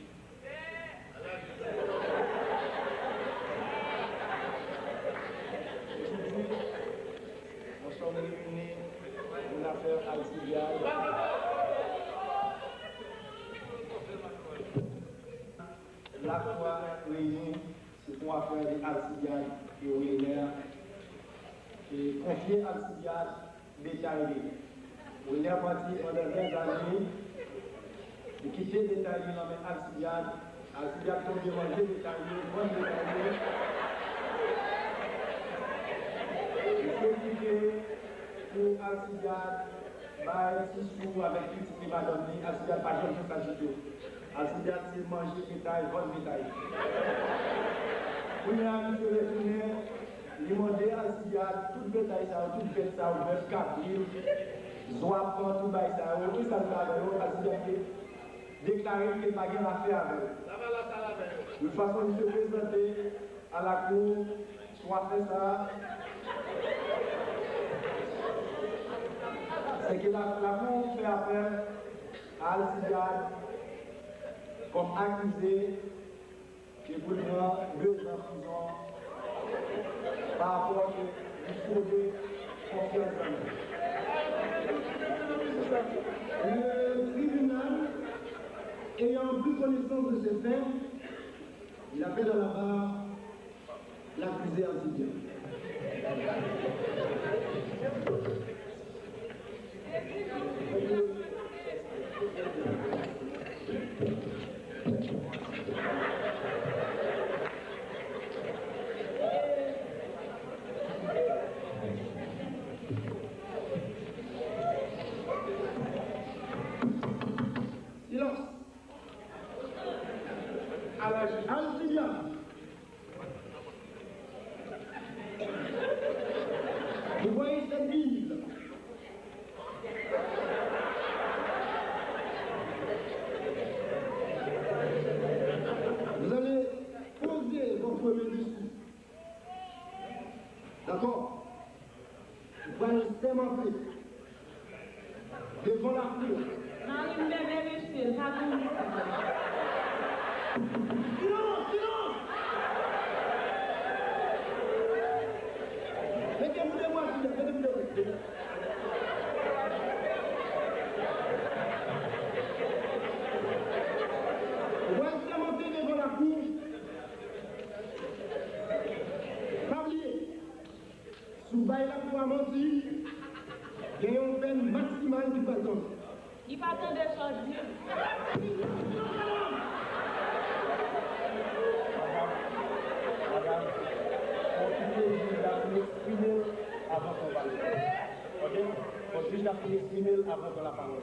Aujourd'hui, nous sommes réunis pour l'affaire Alcibiade. La Cour réunie, c'est pour affaire de Alcibiade et Wilner. E konfye Alcibiade detay li. Wilner pati pandan dèz ane, li kite detay li nan men Alcibiade. Alcibiade tonbe manje detay li, vann detay li. Li konplike pou Alcibiade bay ti sou avèk pitit li, madanm li, Alcibiade pa janm fè sa ditou. Alcibiade se manje detay, vann detay. Kounye a, misye retounen, li mande Alcibiade tout detay sa yo, tout bèt sa yo, bèf, kabri, zwa, pran tout bagay sa yo, kisa l fè avè yo, Alcibiade te deklare ke l pa gen afè avè yo. Yon fason misye prezante a lakou sou afè sa a, se ke la, lakou fè apèl a Alcibiade kòm akize ke pou l pran de zan prizon pa rapò ke li fwode konfyans nan li. Le tribunal ayant pris connaissance de ces faits, il appelle à la barre l'accusé Alcibiade. Silence. Alcibiade. Vous voyez cette bille ? Vous allez poser votre main dessus. D'accord ? Ou pral sèmante devan lakou a. Mari m bèbè, mesye, l pa gen yon. Silans! Silans! Mete pou devan, silans, mete pou devan. Ou pral sèmante devan lakou. Pa bliye, si w bay lakou a manti, gen yon pèn maksimal ki pral tonbe. Li pa tande sa w di. Madanm, madanm, fò w kite jij la pou l eksprime l. Avan ke w pale. Ok? Fòk jij la fin eksprime l avan w pran lapawòl.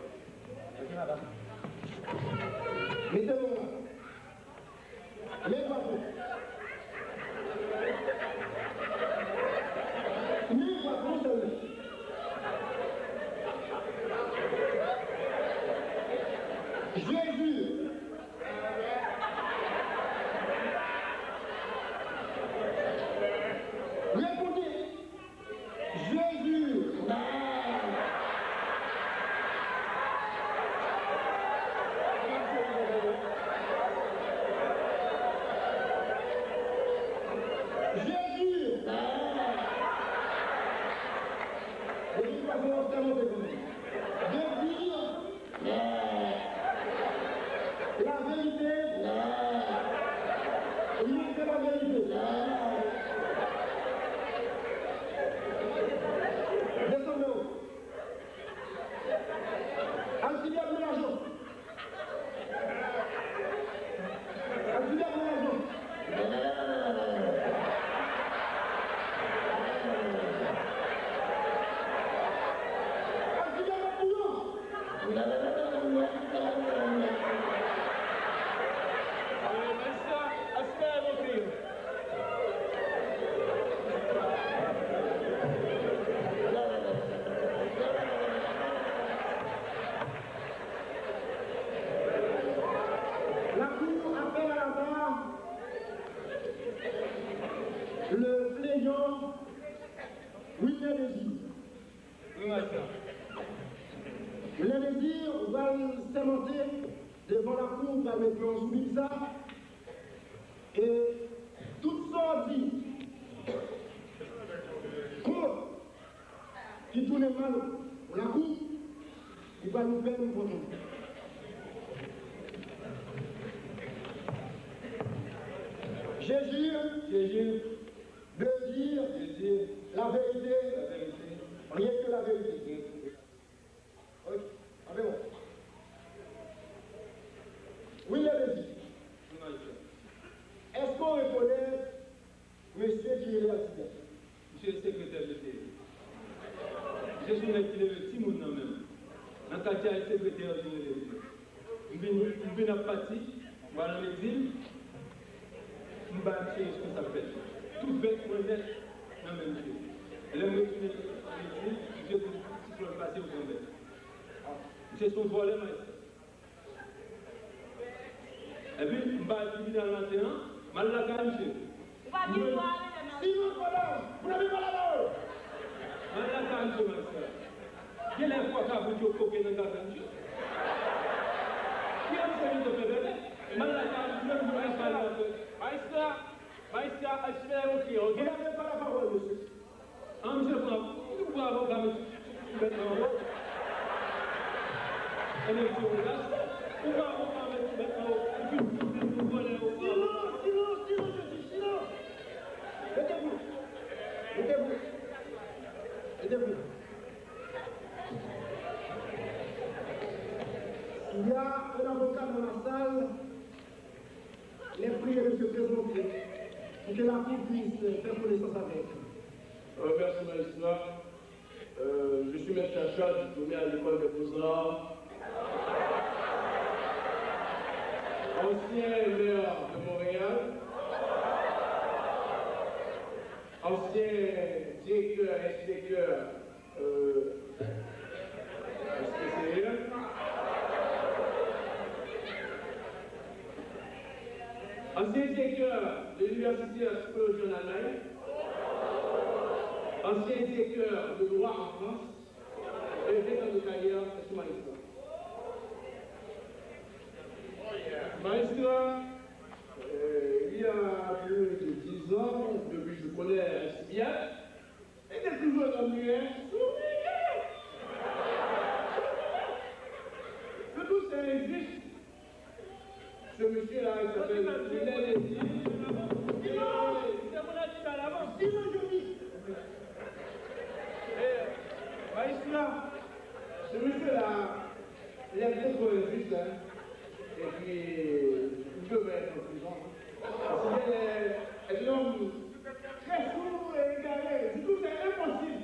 Ok, madanm? Mete men w la. Men dwat ou. Men dwat ou sèlman. Jezi. Reponn. Jezi! Jezi! Jezi pa fè yon tèl monte pou nou. Jezi! La vérité. Li se la vérité. Desann men w. Al fini ak menaj ou. Al fini ak menaj ou. Al fini ak menaj ou. Lakou apèl a la barre, le plaignant Wilner Désir. Wilner Désir, ou pral sèmante devan lakou, ou pral met men w sou Bib sa. E tout sa w di kont ki tounen mal pou lakou, ou pral yon pèn kont ou. Je jure, je jure, de dire, de dire, la vérité, la vérité, rien que la vérité. Ok, anpil bon. Wilner Désir, èske w rekonèt mesye ki rele Alcibiade? Misye se sekretè l li te ye. Misye se yon nèg ki leve timoun nan men l. Nan katye a, e sekretè yo ki rele misye. M vin, m vin ap pati, m pral nan legliz, m bay misye responsab fèt. Tout bèt mwen nèt nan men misye. Lè m retounen legliz, misye di m, ti flòt pase yo pran bèt. Misye se yon vòlè, maestro. Epi, m bay tribinal maten an, m al lakay misye. Ou pa gen dwa rele m. Silans, madanm! Vous n'avez pas la parole! M al lakay misye, maestro. Genlè fwa kabrit yo koke nan kaka misye. Kiyès misye ki te fè bèbè? M al lakay misye, m al lakay misye. Maestro, maestro, al simen yon kliyan, ok? Vous n'avez pas la parole, monsieur. An, misye pran, ou pran avoka, mesye, sou bèt nan ou. Ebyen, misye, ou gason. Ou pran avoka, mesye, sou bèt nan ou. Ou fin tout bèt nou vòlè, ou pran avoka. Silence, silence, silence, je dis silence. Mettez-vous. Mettez-vous. Mettez-vous. Il y a un avocat dans la salle. Les prières de se présenter pour que la cour puisse faire connaissance avec. Euh, merci, magistrat. Euh, je suis maître Chacha, diplômé à l'école des beaux-arts. Ancien maire de Montréal. Ancien directeur, inspecteur Euh, S P C R. Ancien directeur de l'université de la psychologie en Allemagne. Ancien directeur de droit en France. Et vingt ans de carrière sous magistrat. Magistrat, euh, il y a plus de dix ans, depuis que je connais Alcibiade, li te toujou nan miyè. Sou miyè! Sou miyè! Se tout, c'est injuste. Ce monsieur-là, il s'appelle Wilner Désir. Silence! Silence, je dis. Eh, magistrat, ce monsieur-là, il est trop injuste, hein. Et puis, il devrait être en prison. Parce qu'il est un homme très sourd et égaré. Du coup, c'est impossible.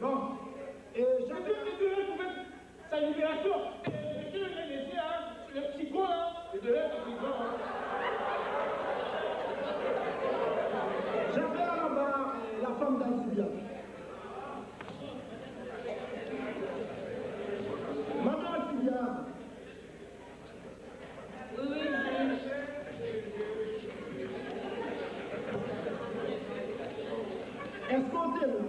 Bon. E, Jean-Pierre, Jean-Pierre, pou fè sa liberasyon. E, Jean-Pierre, mesye a, le psycho la, e de lè, sa prizon. Jean-Pierre anba, e, la femme d'Alcibiade. Madan Alcibiade. Wi, wi, wi. Èske w te la?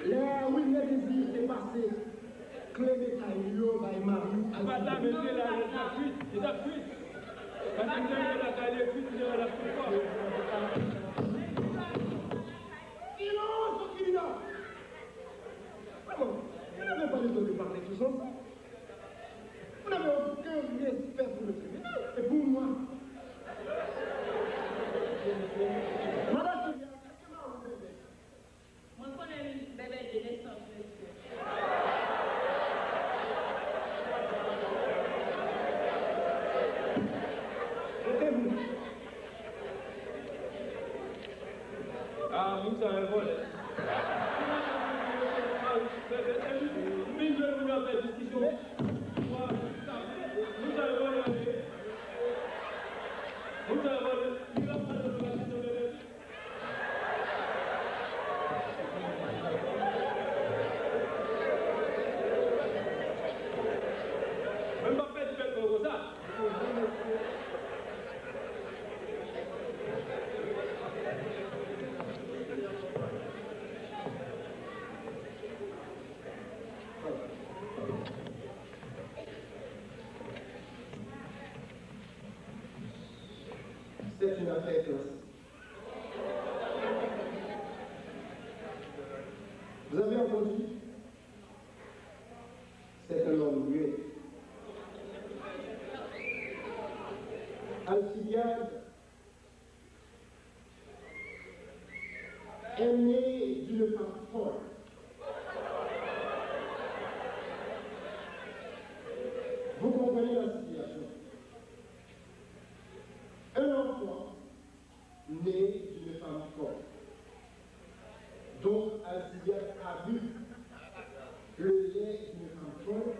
Lè Wilner Désir te pase kle metay li yo bay Mariou Alcibiade. Li pa t la, mesye, la, li t ap kwit, li t ap kwit. Paske Wilner lakay li kwit, Wilner ap kwit fò. Silence au criminel! Mwen menm, mwen pa bezwen de pale sou sa. Vous n'avez aucun respect pour le tribunal et pour moi. Madan Sylvia, èske Mariou bèbè? Mwen konnen li bèbè de nesans, mesye. Kote nou? Sa e vòlè. M vin jwenn moun yo ap fè diskisyon. Moun sa e vòlè yo ye. Moun sa e vòlè. Li ap pale de la kesyon de lèt. Men m p ap pèdi pèp mwen konsa. C'est une affaire classée. Vous avez entendu? C'est un homme muet. Alcibiade est né d'une femme folle. Vous comprenez la situation. Un enfant né d'une femme folle. Donc, Alcibiade a bu le lait d'une femme folle.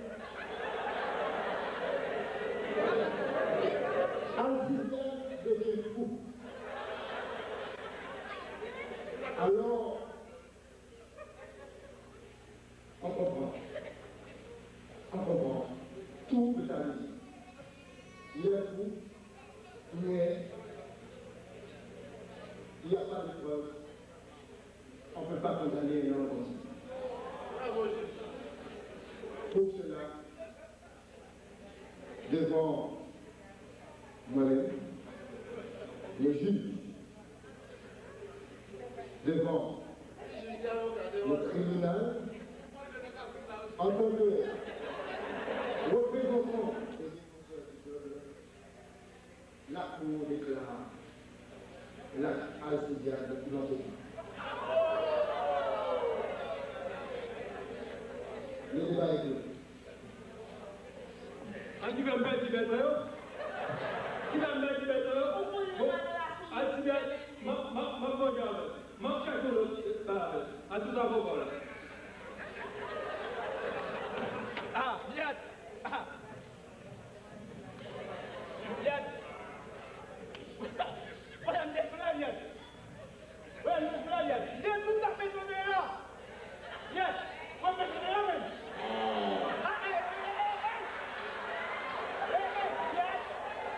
Alcibiade devient fou. Alors, on comprend. On comprend. Tout le temps dit. Il est fou, mais il n'y a pas de preuve. On ne peut pas condamner un homme comme ça. Pour cela, devant moi-même, le juge, devant le tribunal, en tant que représentant des défenseurs du peuple, la Cour déclare l'acte Alcibiade non coupable. Le débat est clos. An ki fè m pèdi bèt mwen yo? Ki fè m pèdi bèt mwen yo? Bon, Alcibiade, m ap, m ap, m ap manje avè w. M ap chèche yon lòt bagay avè w. An tout sa poko la. Ah, Yèt! Ah! Yèt! Wè m te fè Yèt! Wè m te fè Yèt! Yèt, nou t ap mete w deyò! Yèt! Wè m mete w deyò menm! Ah, eh, eh, eh, eh! Eh, eh, Yèt!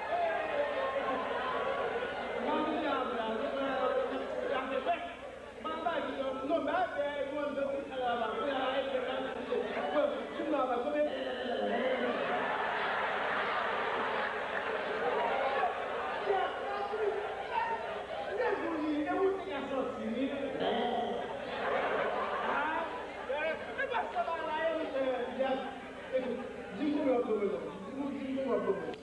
Eh, eh, eh, eh, eh! Mwen mete w deyò, mwen mete w deyò, mwen mete w deyò. Di m konbyen w ap dwe mwen non. Di m, di m konbyen w ap dwe mwen.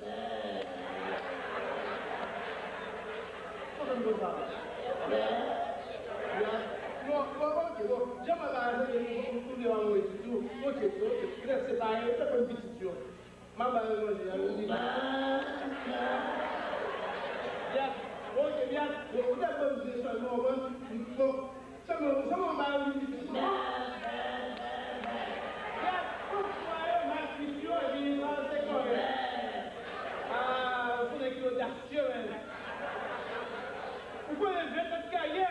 Sa fè m konsa. Bon, bon, ok, bon. Jan mwen ba se ke nou, nou, nou devan mwen epi tou. Ok, ok. Petèt se pa yo, petèt mwen pitit yo. M ap ba yo manje, y ap vini. Byen, ok, byen. Bon, ou te ban m de sèlman, w konprann? Bon, sèlman, sèlman w ba yo vin vit. Byen, bon, fwa yo, m ap vit yo, epi sa se kòrèk. Ah, se nèg ki odasye, men. Ou konnen ven nan karyè.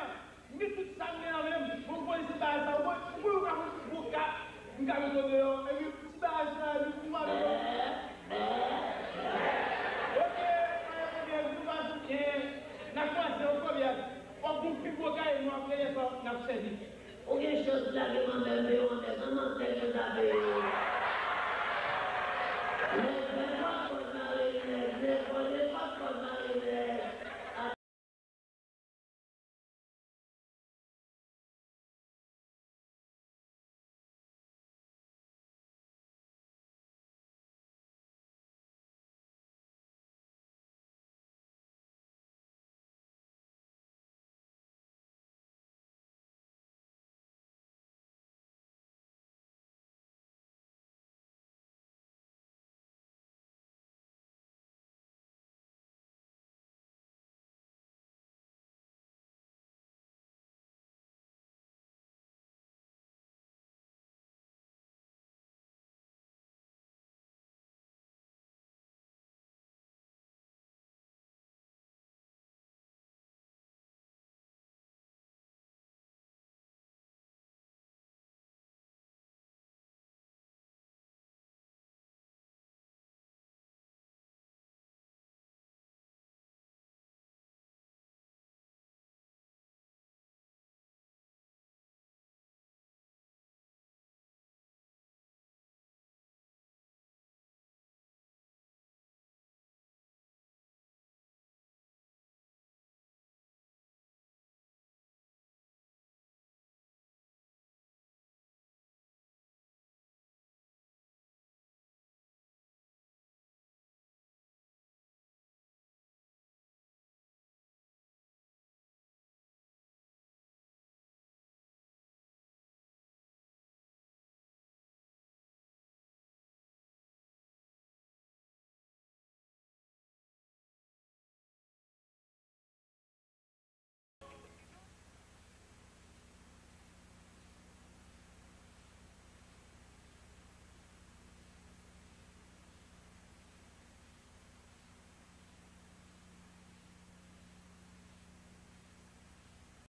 M gen tout sa m gen nan men m. Bon, w konnen se bagay sa, w konnen, w konnen w ka fè yon ti gwo ka, m ka mete w deyò, epi ti bagay sa, epi m pa mete w. Ok, ebyen, nou va byen, n a kwaze ankò byen. W ap gon pi gwo kay, nou ap rele fò, n ap sèvi. Ou gen chans lage manzè m deyò anlè, san manzè yo tape.